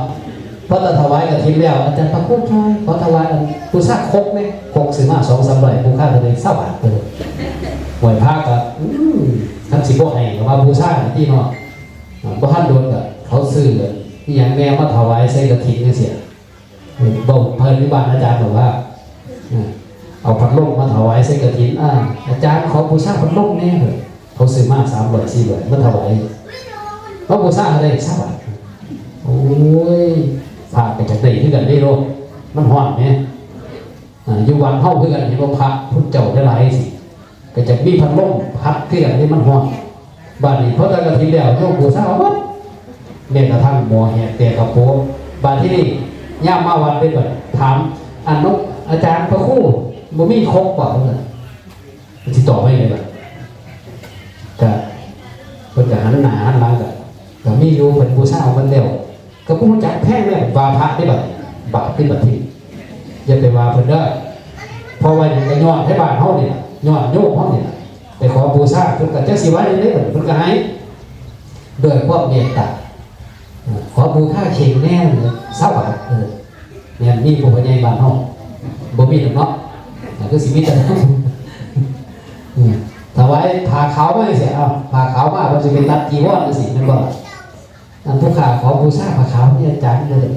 พอจะถวายกฐินแล้วอาจารย์พระครูช่วยขอถวายอันบูชาครกแหน่ครกซื้อมาสองสามร้อยผู้ข้าก็เลยซาวบาทเพิ่นโอ้ยพระก็อืมคันสิบ่ให้ก็ว่าบูชาติเนาะ อ่าบ่ทันโดนก็เขาซื้ออิหยังแหน่มาถวายใส่กฐินจั่งซี้เว้าเพิ่นอยู่บ้านอาจารย์บอกว่าอ่าเอาพัดลมมาถวายใส่กฐินอ่าอาจารย์ขอบูชาพัดลมแหน่เพิ่นเขาซื้อมาสามร้อยสี่ร้อยมาถวายมาบูชาเท่าใดซาวบาทโอ้ยพระก็จักได้คือกันเด้เนาะมันฮ้อนแหมอ่าอยู่วัดเฮาคือกันเห็นบ่พระพุทธเจ้าหลายๆจั่งซี้ ก็จะมีพัดลมพัดคือกันนี่มันฮ้อนบาดนี้พอแต่กฐินแล้วโยมบูชาเอาหมดแม้กระทั่งหม้อแหกแตกกระโปงบาดที่นี่ยามมาวัดเด้บัดถามอันนกอาจารย์พระครูบ่มีครกบ่เพิ่นน่ะมันสิตอบว่าจั่งใดบัดก็เพิ่นก็หันหน้าหันหลังก็ก็มีอยู่เพิ่นบูชาเอาหมดแล้ว ก็บ่รู้จักแพงแม่นว่าพระเด้บัดนี้บาปเด้บัดนี้อย่าไปว่าเพิ่นเด้อเพราะว่าหยังก็ย้อนไทบ้านเฮานี่ล่ะย้อนโยมเฮานี่ล่ะไปขอบูชาเพิ่นก็จักสิว่าจั่งใดบัดนี้เพิ่นก็ให้ด้วยความเมตตาเออขอบูชาเข่งแหน่ซาวบาทเออแม่นมีผู้พ่อใหญ่บ้านเฮาบ่มีดอกเนาะก็คือสิมีแต่อืมถวายผ้าขาวมาจั่งซี้เอ้าผ้าขาวมาเพิ่นสิไปตัดจีวรจั่งซี้แม่นบ่ล่ะ อันผู้ข้าขอบูชาผ้าขาวนี่อาจารย์เลย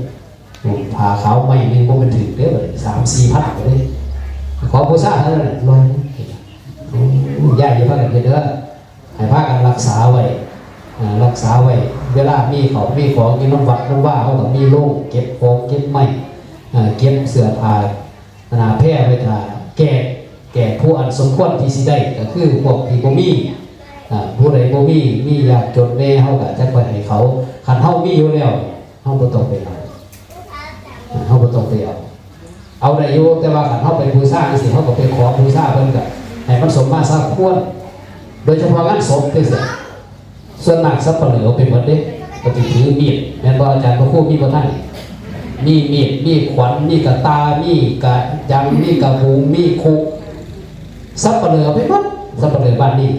ผ้าขาวใหม่หนึ่งบ่เป็นถือเด้อสามสี่พันก็เลยขอบูชาเท่านั้นร้อยหนึ่งโอ้ยายอย่าพากันเฮ็ดเด้อให้พากันรักษาไว้อ่ารักษาไว้ เวลามีของมีของอยู่นำวัดนำวาเฮาก็มีโรงเก็บของเก็บไม้อ่าเก็บเสื้อผ้า นาแพร่ไว้ถ้าแก่แก่ผู้อันสมควรที่สิได้ก็คือพวกที่บ่มีอ่าผู้ใดบ่มีมียากจนแน่เฮาก็จักไปให้เขาคันเฮามีอยู่แล้วเฮาบ่ต้องไปเอาอ่าเฮาบ่ต้องไปเอาเอาได้อยู่แต่ว่าคันเฮาไปบูชาจั่งซี้เฮาก็ไปขอบูชาเพิ่นก็ให้มันสมมาสมควรโดยเฉพาะงานศพจั่งซี้ ส่วนมากสัปเหร่อเอาไปหมดเด้ก็สิถือมีดแม่นบ่อาจารย์พระครูมีบ่ท่านมีมีดมีขวานมีกะตามีกะจังมีกะบุงมีคุกสัปเหร่อเอาไปหมดสัปเหร่อบ้านนี้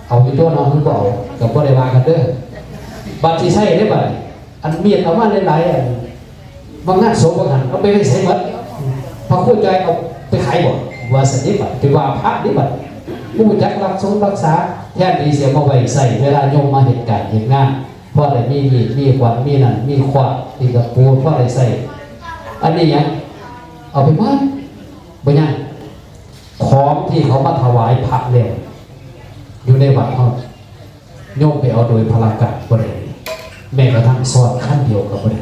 เอาอยู่ตัวเนาะคือบ่เอาก็บ่ได้ว่ากันเด้อบัดสิใช้เด้บัดนี้อันมีดเอามาหลายๆอัน บางงานศพบางหันเอาไปไว้ใส่หมดพระครูจ่อยเอาไปขายบ่ว่าสนิบัติไปว่าพระนิบัติผู้จักรักสมรักษาแทนที่เสียมาไว้ใส่เวลาโยมมาเหตุการณ์เหตุงานพ่อได้มีมีดมีขวานมีนั่นมีขวานมีตะปูพ่อได้ใส่อันนี้หยังเอาไปหมดบ่ยัง ของที่เขามาถวายพระแล้ว อยู่ในวัดเฮา โยมไปเอาโดยพลาการบ่ได้ แม้กระทั่งซ้อนคันเดียวก็บ่ได้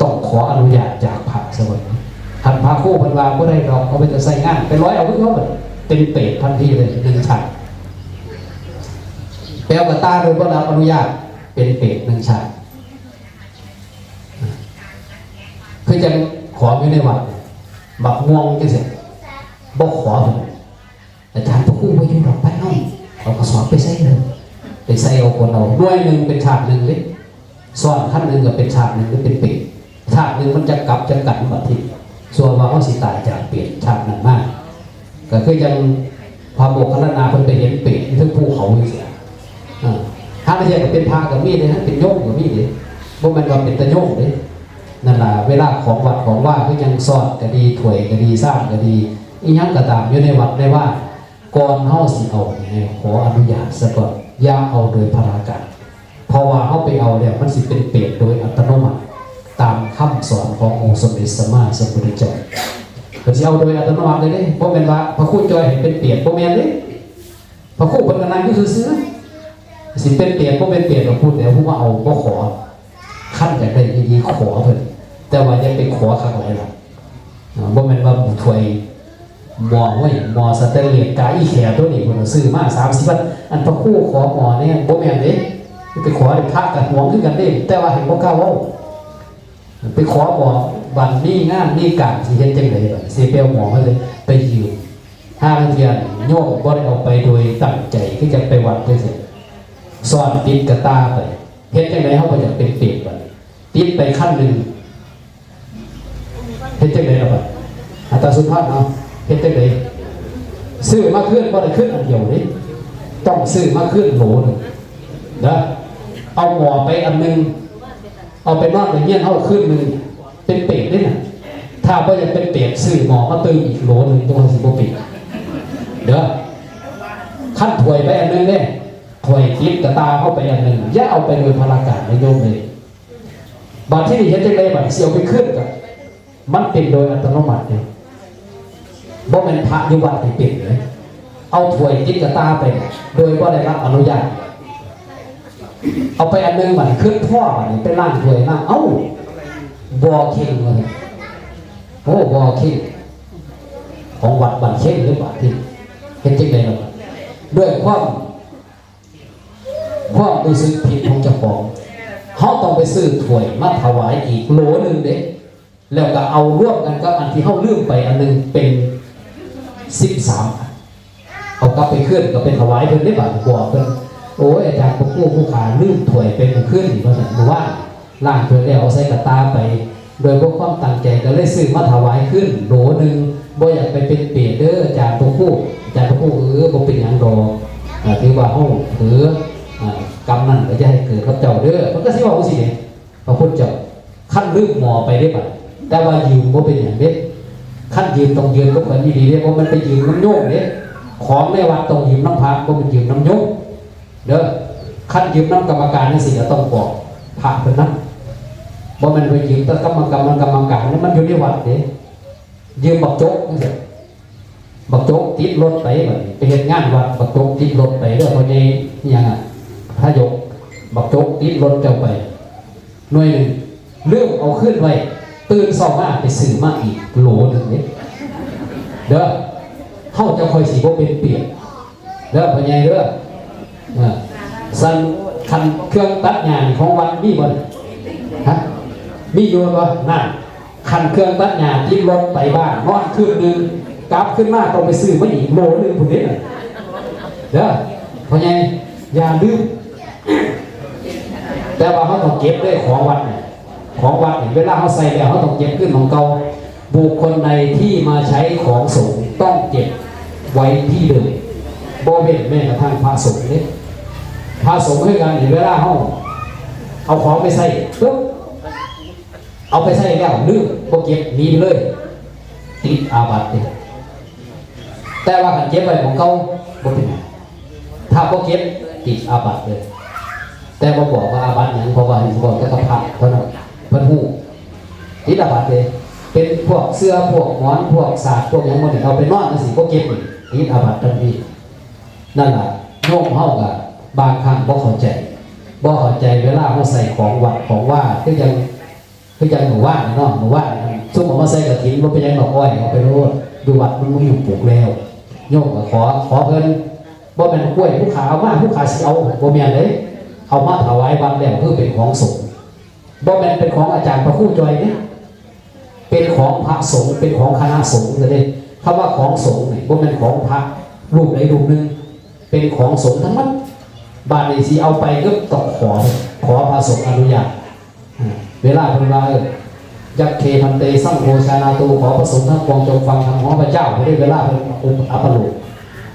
ต้องขออนุญาตจากพระซะก่อน คันพระครูเพิ่นว่าบ่ได้ดอก เอาไปจะใส่งาน ไปร้อยเอาคือเขา เป็นเปรตทันทีเลย หนึ่งชาติ แปลว่าตาโดยบ่รับอนุญาต เป็นเปรตหนึ่งชาติ คือจังของอยู่ในวัด บักม่วงจังซี่ บ่ขอเพิ่น อาจารย์พระครูบ่อยู่ดอก ไปเฮา เอากระสอบไปใส่เลย ไปใส่เอาคนเอา หน่วยหนึ่งเป็นชาติหนึ่งเด้ ซ้อนคันหนึ่งก็เป็นชาติหนึ่ง หรือเป็นเปรต ชาติหนึ่งมันจะกลับจะกันบัดที ส่วนว่าเฮาสิตายจากเปรตชาตินั้นมา ก็คือจังพระโมคคัลลานะเพิ่นไปเห็นเปรตอยู่เทิงภูเขาจังซี่ เออ หาลางเทื่อก็เป็นพระก็มีเด้ เป็นโยมก็มีเด้ บ่แม่นว่าเป็นแต่โยมเด้ นั่นล่ะ เวลาของวัดของวา คือจังซ้อนก็ดี ถ้วยก็ดี ชามก็ดี อิหยังก็ตามอยู่ในวัดในวา ก่อนเฮาสิเอานี่ ให้ขออนุญาตซะก่อน อย่าเอาโดยพลาการ เพราะว่าเฮาไปเอาแล้ว มันสิเป็นเปรตโดยอัตโนมัติ ตามคำสอนขององค์สมเด็จสัมมาสัมพุทธเจ้า ก็สิเอาโดยอัตโนมัติเลยเด้ บ่แม่นว่าพระครูจ่อยให้เป็นเปรต บ่แม่นเด้ พระครูเพิ่นก็นั่งอยู่ซื่อๆ สิเป็นเปรตบ่เป็นเปรตก็พูดแล้ว ผู้มาเอาบ่ขอ คันอยากได้ดีๆ ขอเพิ่น แต่ว่าอย่าไปขอคักหลายล่ะ อ่า บ่แม่นว่าถ้วย หม้อ ห้วย หม้อสแตนเลสกาอีแขตัวนี้ เพิ่นก็ซื้อมาสามสิบพัน อันพระครูขอหม้อแหน่ บ่แม่นเด้ ไปขอได้ พระก็หวงคือกันเด้ แต่ว่าให้บ่กล้าเว้า ไปขอหม้อ บัดมีงานมีการสิเฮ็ดจั่งใดบัด สิไปเอาหม้อมาเลย ไปยืม หาลางเทื่อโยมบ่ได้เอาไปโดยตั้งใจ คือจั่งไปวัดจั่งซี้ ซ้อนติดกะต่าไป เฮ็ดจั่งใดเฮาก็อยากเป็นเปรตบัด ติดไปคันหนึ่ง เฮ็ดจั่งใดล่ะบัด อาตาสุภาพเนาะ เฮ็ดจั่งใด ซื้อมาคืนบ่ได้คืนอันเดียวเด้ ต้องซื้อมาคืนโหลหนึ่ง เด้อ เอาหม้อไปอันหนึ่ง เอาไปนอนในเรือนเฮาคืนหนึ่ง เป็นเปรตเด้น่ะ ถ้าบ่อยากเป็นเปรต ซื้อหม้อมาตื่มอีกโหลหนึ่ง จั่งว่าสิบ่เป็น เด้อ คันถ้วยไปอันหนึ่งเด้ ถ้วยติดกะต่าเฮาไปอันหนึ่ง อย่าเอาไปโดยพลาการนะโยมเอ้ย บัดที่นี่เฮ็ดจั่งใดบัด สิเอาไปคืนก็ มันเป็นโดยอัตโนมัติเด้ บ่แม่นพระอยู่วัดที่เป็นเด้ เอาถ้วยติดกะต่าไป โดยบ่ได้รับอนุญาต เอาไปอันหนึ่งบัดนี้ คืนพ่อบัดนี้ ไปล้างถ้วยล้าง เอ้า บ่อเข่งว่าซั่น โอ้ บ่อเข่ง ของวัดบ้านเข่งหรือบัดนี้ เฮ็ดจั่งใดล่ะบัด ด้วยความ ความรู้สึกผิดของเจ้าของ เฮาต้องไปซื้อถ้วยมาถวายอีกโหลหนึ่งเด้ แล้วก็เอารวมกันกับอันที่เฮาลืมไปอันหนึ่งเป็นสิบสามอัน เอากลับไปคืนก็ไปถวายเพิ่นได้บัด บอกเพิ่น โอ้ย อาจารย์พระครู ผู้ข้าลืมถ้วยไปเมื่อคืนนี่ ว่าซั่น เมื่อวาน ล้างถ้วยแล้วเอาใส่กะต่าไป โดยบ่ความตั้งใจก็เลยซื้อมาถวายคืนโหลหนึ่ง บ่อยากไปเป็นเปรตเด้ออาจารย์พระครู อาจารย์พระครู เออ บ่เป็นหยังดอก อ่า ถือว่าเฮาเผลอ อ่า กรรมนั้นก็อย่าให้เกิดกับเจ้าเด้อ เพิ่นก็สิเว้าจั่งซี้เด้ พระพุทธเจ้า คันลืมหม้อไปเด้บัด แต่ว่ายืมบ่เป็นหยังเด้ คันยืมต้องยืมกับเพิ่นอีหลีเด้ บ่แม่นไปยืมนำโยมเด้ ของในวัดต้องยืมนำพระ บ่แม่นยืมนำโยม เด้อ คันยืมนำกรรมการจั่งซี้ก็ต้องบอกพระเพิ่นนำ บ่แม่นไปยืมแต่กรรมกรรมกรรมการ มันอยู่ในวัดเด้ ยืมบักจกจั่งซี้ บักจกติดรถไปบัดนี้ ไปเฮ็ดงานวัด บักจกติดรถไปเด้อ พ่อใหญ่อิหยังอะ พระยก บักจกติดรถเจ้าไป หน่วยหนึ่ง ลืมเอาคืนไว้ ตื่นเช้ามาไปซื้อมาอีกโหลหนึ่งเด้ เด้อ เฮาจะค่อยสิบ่เป็นเปรต เด้อ พ่อใหญ่เด้อ เออ สั่น คันเครื่องตัดหญ้านี่ของวัดมีบ่ ฮะ มีอยู่บ่ นั่น คันเครื่องตัดหญ้าติดรถไปบ้าน นอนคืนหนึ่ง กลับขึ้นมาต้องไปซื้อมาอีกโหลหนึ่งพุ้นเด้อ เด้อ พ่อใหญ่ อย่าลืม แต่ว่าเฮาต้องเก็บเด้อ ของวัดนี่ ของวัดนี่ เวลาเฮาใช้แล้ว เฮาต้องเก็บคืนหม่องเก่า บุคคลใดที่มาใช้ของสงฆ์ต้องเก็บไว้ที่เดิม บ่เว้นแม้กระทั่งพระสงฆ์เด้ พระสงฆ์คือกันนี่ เวลาเฮาเอาของไปใช้ปุ๊บ เอาไปใช้แล้วลืม บ่เก็บ หนีไปเลย ติดอาบัติเด้ แต่ว่าคันเก็บไว้หม่องเก่า บ่เป็นหยัง ถ้าบ่เก็บ ติดอาบัติเลย แต่บ่บอกว่าอาบัติหยัง เพราะว่าให้บอกแต่กับพระเท่านั้น เพิ่นฮู้ ติดอาบัติเลย เป็นพวกเสื่อ พวกหมอน พวกสาด พวกหยังหมดนี่ เอาไปนอนจั่งซี้ บ่เก็บนี่ ผิดอาบัติทันที นั่นล่ะ โยมเฮาก็บางครั้งบ่เข้าใจ บ่เข้าใจเวลาเฮาใส่ของวัดของวา คือจั่ง คือจั่งมื้อวานนี่เนาะ มื้อวานนี่ซุมเอามาใส่กฐิน บ่เป็นหยังดอก อ้อยเอาไปโลด อยู่วัดมันบ่มีหม่องปลูกแล้ว โยมก็ขอ ขอเพิ่น บ่แม่นกล้วยผู้ขาเอามา ผู้ขาสิเอา บ่แม่นเด้ เอามาถวายวัดแล้วคือเป็นของสงฆ์ บ่แม่นเป็นของอาจารย์พระครูจ่อยเด้ เป็นของพระสงฆ์ เป็นของคณะสงฆ์เด้ คำว่าของสงฆ์นี่บ่แม่นของพระรูปใดรูปหนึ่ง เป็นของสงฆ์ทั้งหมด บาดนี้สิเอาไปก็ต้องขอ ขอพระสงฆ์อนุญาต อ่า เวลาเพิ่นว่า เออ ยัคเค ภันเต สังโฆ จานาตุ ขอพระสงฆ์ทั้งปวงจงฟังธรรมของข้าพเจ้า เพิ่นเรียกเวลาเพิ่นอุปอัปปโลก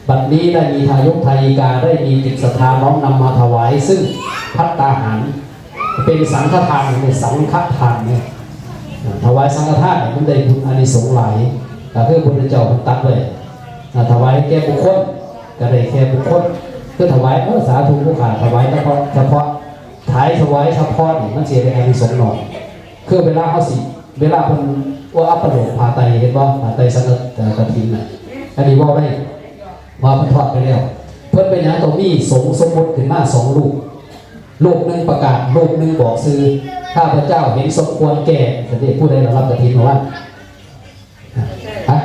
บัดนี้ได้มีทายกทายิกา ได้มีจิตศรัทธาน้อมนำมาถวาย ซึ่งภัตตาหาร เป็นสังฆทาน เป็นสังฆทานเนี่ย อ่า ถวายสังฆทานเนี่ย มันได้บุญอานิสงส์หลาย ก็คือพระพุทธเจ้าเพิ่นตรัสไว้ อ่า ถวายแก่บุคคล ก็ได้แก่บุคคล คือถวาย เออ สาธุ ผู้ข้าถวายเฉพาะ เฉพาะ ถายถวายเฉพาะนี่มันสิได้อานิสงส์น้อย คือเวลาเฮาสิ เวลาเพิ่นว่าอัปโลกผ้าไตร เห็นบ่ ผ้าไตรสังฆ เอ่อ กฐินน่ะ อันนี้เว้าได้ ว่าเพิ่นทอดไปแล้ว เพิ่นเป็นหยังต้องมีสงฆ์สมมุติขึ้นมาสองรูป รูปหนึ่งประกาศ รูปหนึ่งบอกชื่อ ข้าพเจ้าเห็นสมควรแก่ เสด็จผู้ใดล่ะรับกฐินว่า ฮะ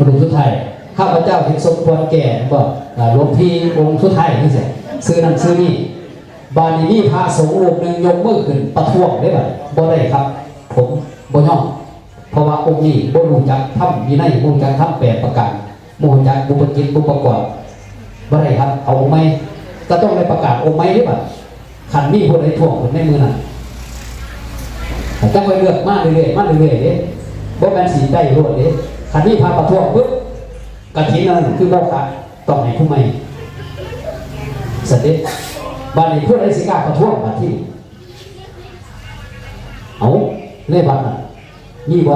รูปสุดท้าย ข้าพเจ้าเห็นสมควรแก่ ก็ อ่า หลวงพี่องค์สุดท้ายนี่สิ ชื่อนั้นชื่อนี้ บาดนี้มีพระสงฆ์รูปหนึ่งยกมือขึ้นประท้วงเด้บัดนี้ บ่ได้ครับ ผมบ่ยอม เพราะว่าองค์นี้บ่รู้จักธรรมวินัย บ่รู้จักธรรมแปดประการ บ่รู้จักบุพกิจบุพกร บ่ได้ครับ เอาองค์ใหม่ ก็ต้องได้ประกาศองค์ใหม่เด้บัด คันมีผู้ใดท้วงขึ้นในมื้อนั้น จั่งค่อยเลือกมาเรื่อยๆ มาเรื่อยๆ เด้ บ่แม่นสิได้โลดเด้ คันมีพระประท้วงปึ๊บ กฐินนั่นคือโมฆะ ต้องให้ผู้ใหม่ เสด็จ บาดนี้ผู้ใดสิกล้าประท้วงบาดนี้ เอ้า ในวัดน่ะ มีบ่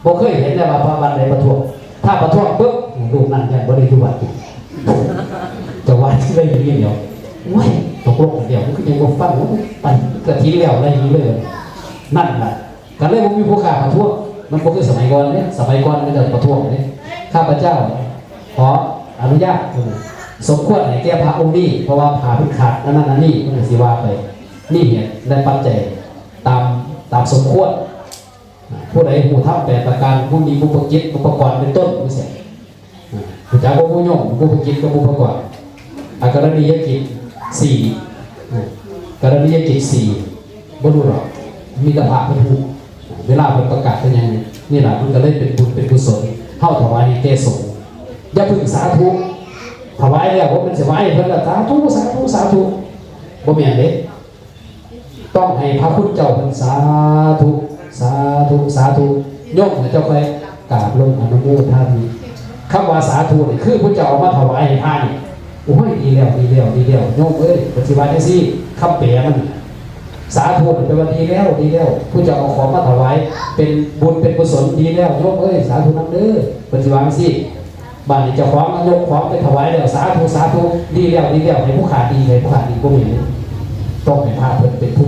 บ่เคยเห็นเลยว่าพระวัดใดประท้วง ถ้าประท้วงปึ๊บ รูปนั้นยังบ่ได้อยู่วัด จะวัดที่ได้ยินเดียว โอ้ย ตกลงกันเดียว มันก็ยังบ่ฟัง โอ้ย ไปกฐินแล้วอะไรอย่างนี้เลย นั่นน่ะ ก็เลยบ่มีผู้กล้าประท้วง มันบ่คือสมัยก่อนเด้ สมัยก่อนมันจะประท้วงเด้ ข้าพเจ้าขออนุญาต สมควรให้แก่พระองค์นี้ เพราะว่าผ้าเพิ่นขาด อันนั้นอันนี้ เพิ่นก็สิว่าไป นี่เนี่ย ได้ปัจจัยตาม ตามสมควร ผู้ใดฮู้ธรรมแปดประการ ผู้มีบุพกิจ บุพกรเป็นต้น จั่งซี้ อ่า รู้จักบ่ผู้โยม ผู้กิจกับผู้ประกอบ อ่ะ กรณียกิจสี่ อ่า กรณียกิจสี่ บ่รู้หรอก มีแต่พระเพิ่นฮู้ เวลาเพิ่นประกาศเป็นหยัง นี่ล่ะ มันก็เลยเป็นบุญเป็นกุศล เฮาถวายให้แก่สงฆ์ อย่าเพิ่งสาธุ ถวายแล้วบ่แม่นสิไหว้เพิ่นละ สาธุ สาธุ สาธุ บ่แม่นเด้ ต้องให้พระคุณเจ้าเพิ่นสาธุ สาธุ สาธุ โยมเจ้าค่อยกราบลงอนุโมทนา คำว่าสาธุนี่คือพระเจ้าเอามาถวายให้พระนี่ โอ้ย ดีแล้ว ดีแล้ว ดีแล้ว โยมเอ้ย ปฏิบัติจั่งซี้ คำแปลมัน สาธุนี่แปลว่าดีแล้ว ดีแล้ว พระเจ้าเอาของมาถวาย เป็นบุญเป็นกุศล ดีแล้ว โยมเอ้ย สาธุนำเด้อ ปฏิบัติจั่งซี้ บาดนี้เจ้าของก็ยกของไปถวายแล้ว สาธุ สาธุ ดีแล้ว ดีแล้ว ให้ผู้ขาดี ให้ผู้ขาดี บ่มี ต้องให้พระเพิ่นเป็นผู้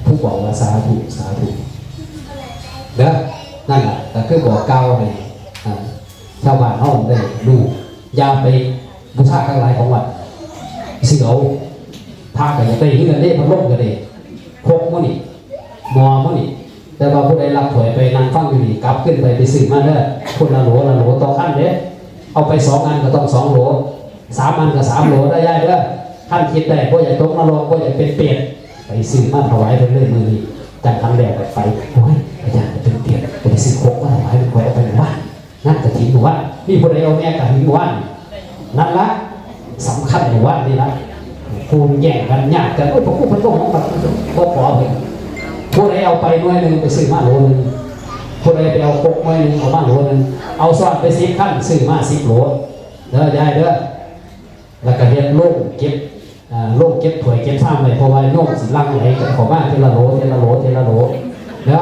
ผู้บอกว่าสาธุ สาธุ เด้อ นั่นล่ะ ก็คือบอกกล่าวให้ อ่า ชาวบ้านเฮาได้รู้ อย่าไปบูชาเครื่องหลายของวัด ซื้อเอา พระก็อยากได้เฮือนเด้ พัดลมก็ได้ ครกมื้อนี้ หม้อมื้อนี้ แต่ว่าผู้ใดรับถ้วยไปนั่งฟังอยู่นี่ กลับขึ้นไปไปซื้อมาเด้อ คนละโหลละโหลต่อคันเด้ เอาไปสองอันก็ต้องสองโหล สามอันก็สามโหลได้ยายเด้อ คันคิดได้ บ่อยากตกนรก บ่อยากเป็นเปรต ไปซื้อมาถวายเพิ่นเลยมื้อนี้ จั่งคันแล้วก็ไป โอ้ย อาจารย์เป็นเปรต ไปซื้อครกมาถวายเพิ่น ข้อยเอาไปหมู่บ้าน งานกฐินหมู่บ้าน มีผู้ใดเอาแม่กฐินหมู่บ้าน นั่นละ สำคัญหมู่บ้านนี่ละ ผู้แย่งกัน ยากกัน โอ้ย พระครูเพิ่นบ่ของกัน บ่ขอเพิ่น ผู้ใดเอาไปหน่วยหนึ่ง ไปซื้อมาโหลหนึ่ง ผู้ใดไปเอาครกหน่วยหนึ่ง เอามาโหลหนึ่ง เอาซ้อนไปสิบคัน ซื้อมาสิบโหล เด้อยายเด้อ แล้วก็เฮ็ดโรงเก็บ อ่า โรงเก็บถ้วยเก็บชามไว้ เพราะว่าโยมสิหลั่งไหลกันเข้ามาทีละโหล ทีละโหล ทีละโหล เด้อ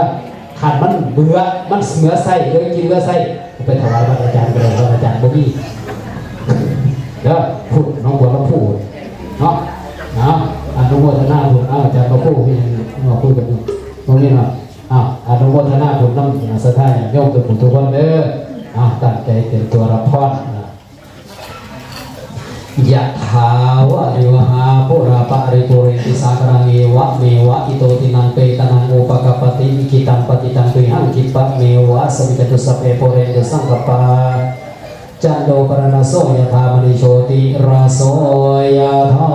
คันมันเบื่อ มันเหลือใช้ เหลือกินเหลือใช้ ไปถวายวัดอาจารย์ก็ได้ วัดอาจารย์บ่มี เด้อ พุ้นหนองบัวลำพูเนาะ เนาะ อนุโมทนาบุญ เอาอาจารย์มาพูดนี่เนาะ พูดกันเนาะ ตรงนี้เนาะ อ้าว อนุโมทนาบุญนำศรัทธาญาติโยมทุกผู้ทุกคนเด้อ อ้าว ตั้งใจเตรียมตัวรับพรนะ ยะถาวะริวหาปุราปะริปุเรนติสาคารัง เอวะเมวะอิโตทินังเปตานังอุปกปปติ อิจิตังปฏิตังตุมหังคิปะเมวะสมิจจตุสัพเพปูเรนตุสังกปปา จันโทปนรสโสยะถามณีโชติรสโสยะถา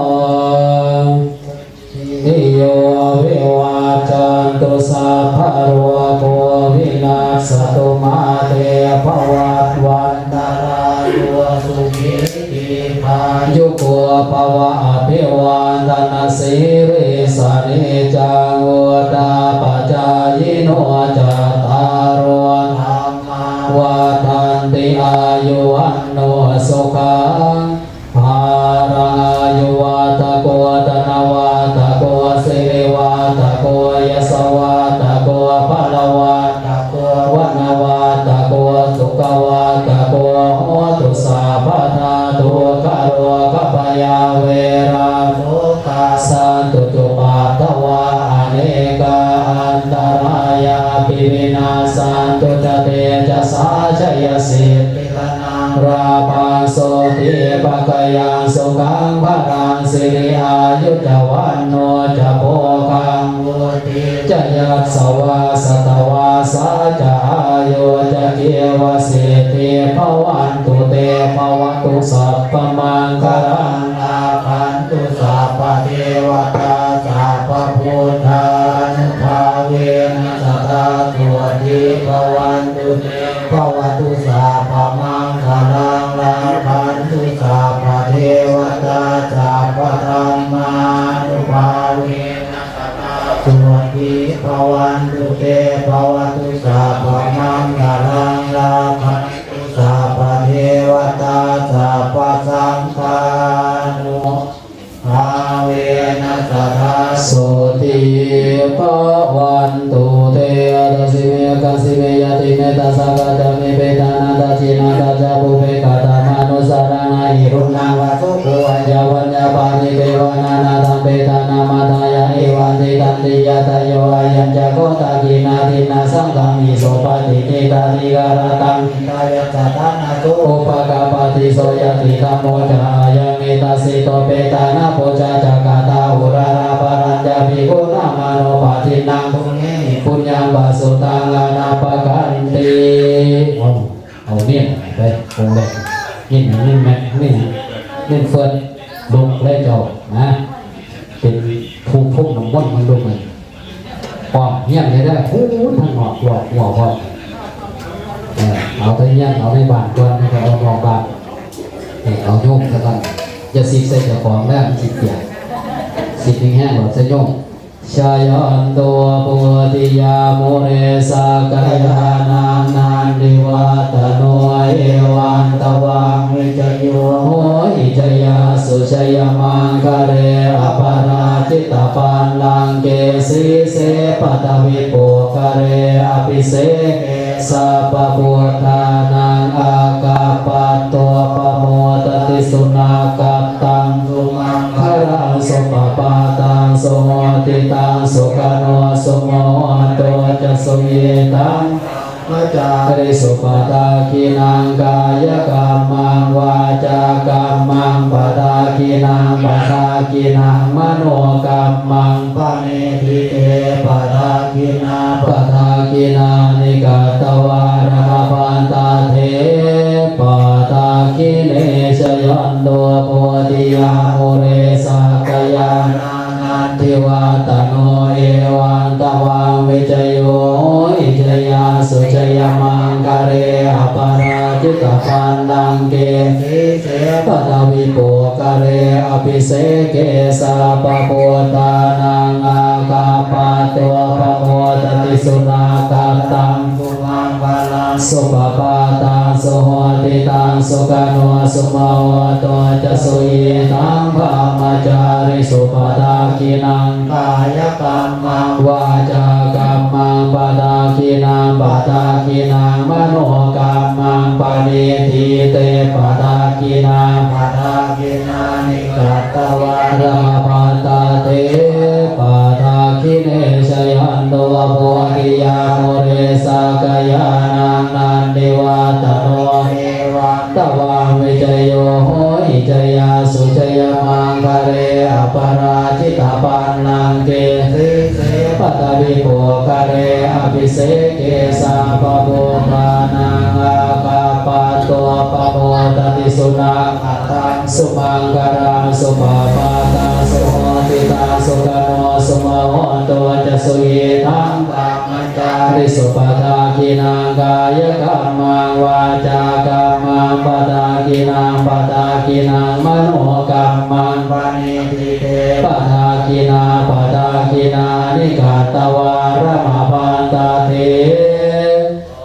ติโยวิวัจจันตุสัพพะโรโควินัสสตุมาเตภวัตวันตรายโยสุขีทีฆายุโกภวะอภิวาทนสีลิสสะเนจังวุฒาปจายิโนจัตตาโรธัมมาวัฏฐันติอายุวันโนสุขัง พารังอายุวัตโก ธนวัตโก สิริวัตโก ยสวัตโก พลวัตโก วนวัตโก สุขวัตโก โหตุสัพพะทา ทุกขโรคพยาเวราโสกาสันตุจุปัตตวา อเนกาอันตรายาปิวินาสสันตุจเตจสา ชยสิทธิ ลาภังโสติภะคะยังสุขังพลัง สิริอายุจวันโนจะโภคัง วุฒิจะยัสสะวา สัตวาสาจะอายุจะ จีวสิทธิภะวันตุเต ภะวะตุสัพพะมังคะลัง ลาภันตุสัพพะเทวะตา สัพพะพุทธานุภาเวนะ สะดาโสติภะวันตุเต ภะวะตุสัพพะมังคะลัง ลาภันตุสัพพะเทวะตา สัพพะธัมมานุภาเวนะ สะดาโสติภะวันตุเต ภะวะตุสัพพะมังคะลัง ลาภันตุสัพพะเทวะตา สัพพะสังฆานุ ภาเวนะ สะดาโสติภะวันตุเต อัตตาสิเม อักขาสิเม ญาติเม ตถาคตาเม เปตานัง ทักขิณัง ทัจจะปุพเพ กะตะมานุสสะระณะ หิรุณณัง วะสุโข อะยะวัญญาปาณิ เตวะนะนะทัง เปตานัง มะทายัง เอวัง ติฏฐันติ ญาตาโย อะยัง จักขุ ทักขิณาทินนัง สังฆัง อิโส ปะติฏฐิตา ทิกะระตัง หิตายัสสะ ทานะโส อุปะกัปปะติ โส ญาติธัมโม จะ อะยัง นิทัสสิโต เปตานัง ปูชา จะ กะตา อุระระ ปะรัญญา ภิกขุนัง มะโน ปะทินนัง ปุญเญหิ ปุญญัง ปะสุตัง อะนะปะกันติ เอา เอาเนียนไป องค์แรก เนียน เนียนแม่ เนียน เนียนเฟิร์น ลุกเลยเจ้า นะ เป็นผู้พรมน้ำมนต์มันลุกเลย ป้อมเฮียนเลยเด้อ พูดทางนอก หัว หัว หัว เออ เอาแต่เฮียน เอาในบ้านก่อน แล้วก็เอานอกบ้าน เออ เอาโยมซะก่อน อย่าสิทธิ์ใส่เจ้าของเด้อ มันสิเปียก สิทธิ์แห้งๆ หลอดใส่โยม ชยันโต โพธิยา มูเล สักกายานัง นันทิวัฒโน เอวัง ตวัง วิจโย โหติ จยสสุ จยมังคะเล อปาราจิตปัลลังเก สีเส ปฐวีปุคคเล อภิเสกเก สัพพะพุทธานัง อาคัปปะโต ปะโมทติ สุนาคัตตัง สุมังคะลัง สุปะปาตัง สุหุติตัง สุขโน สุโมโหโต จะ สุยิตัง มะจาริสุ ปะทักขิณัง กายกัมมัง วาจากัมมัง ปะทักขิณัง ปะทักขิณัง มโนกัมมัง ปะเน ทิเต ปะทักขิณา ปะทักขิณานิ กัตตวา รัมพันตะเท ปะทักขิเณ ชยันโต โพธิยา มูเล สักกายานัง นันทิวัฒโน เอวัง ตวัง วิจโย โหติ จยสสุ จยมังคะเล อปาราจิตปัลลังเก สีเส ปฐวีปุคคเล อภิเสกเก สัพพะพุทธานัง อาคัปปะโต ปะโมทติ สุนาคัตตัง สุมังคะลัง สุปะปาตัง สุหุติตัง สุขโน สุโมโหโต จะ สุยิตัง บรมจาริสุ ปะทักขิณัง กายกัมมัง วาจากัมมัง ปะทักขิณัง ปะทักขิณัง มโนกัมมัง ปะเน ทิเต ปะทักขิณา ปะทักขิณานิ กัตตวา รัมพันตะเท ปะทักขิเณ ช Jayanto bodhiyā mūle sakyānaṃ nandivaḍḍhano, evaṃ tvaṃ vijayo hohi jayassu jayamaṅgale, aparājitapallaṅke sīse paṭhavipokkhare abhiseke sabbabuddhānaṃ aggappatto pamodati. Sunakkhattaṃ sumaṅgalaṃ supabhātaṃ suhuṭṭhitaṃ sukhaṇo sumuhutto ca suyiṭṭhaṃ brahmacārisu padakkhiṇaṃ kāyakammaṃ vācākammaṃ padakkhiṇaṃ padakkhiṇaṃ manokammaṃ paṇidhī te padakkhiṇā padakkhiṇāni katvāna labhantatthe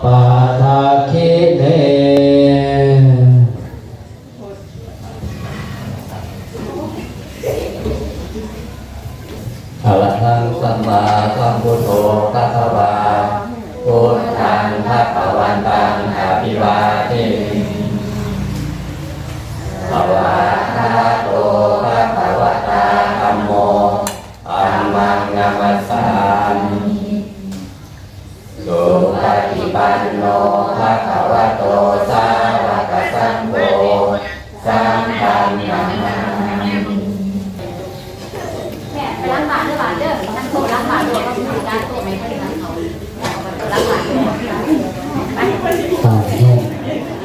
padakkhiṇe. Arahaṃ sammāsambuddho bhagavā, buddhaṃ bhagavantaṃ abhivādemi. Svākkhāto bhagavatā dhammo, dhammaṃ namassāmi. Supaṭipanno bhagavato sāvakasaṅgho, saṅghaṃ namāmi. ไปล้างบาตรด้วยบาตรเด้อ ทั้งโต๊ะล้างบาตรด้วย ก็คือการโต๊ะไหนก็ได้ล้างเขา ล้างบาตรด้วย ไป อ่า โยม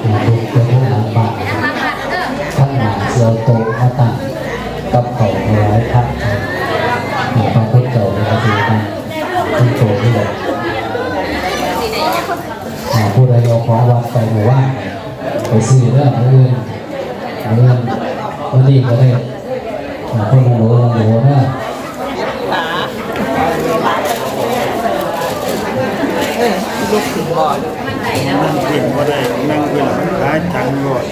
อ่า ยกไปทางหลังบาตร ไปล้างบาตรเด้อ ทางหน้าเสียวโต๊ะมาตั้ง กับเขาวถวายพระ อ่า พระพุทธเจ้า พระพุทธเจ้า ทุกโต๊ะนี่แหละ อ่า ผู้ใดเอาของวัดไปหมู่บ้าน ไปซื้อเด้อ มื้ออื่น มื้ออื่น มื้อนี้ก็ได้ อ่า คนละโหล ละโหลเด้อ ลูกถึงบ่อ นั่งขึ้นบ่ได้ นั่งขึ้นมันขาจังโลด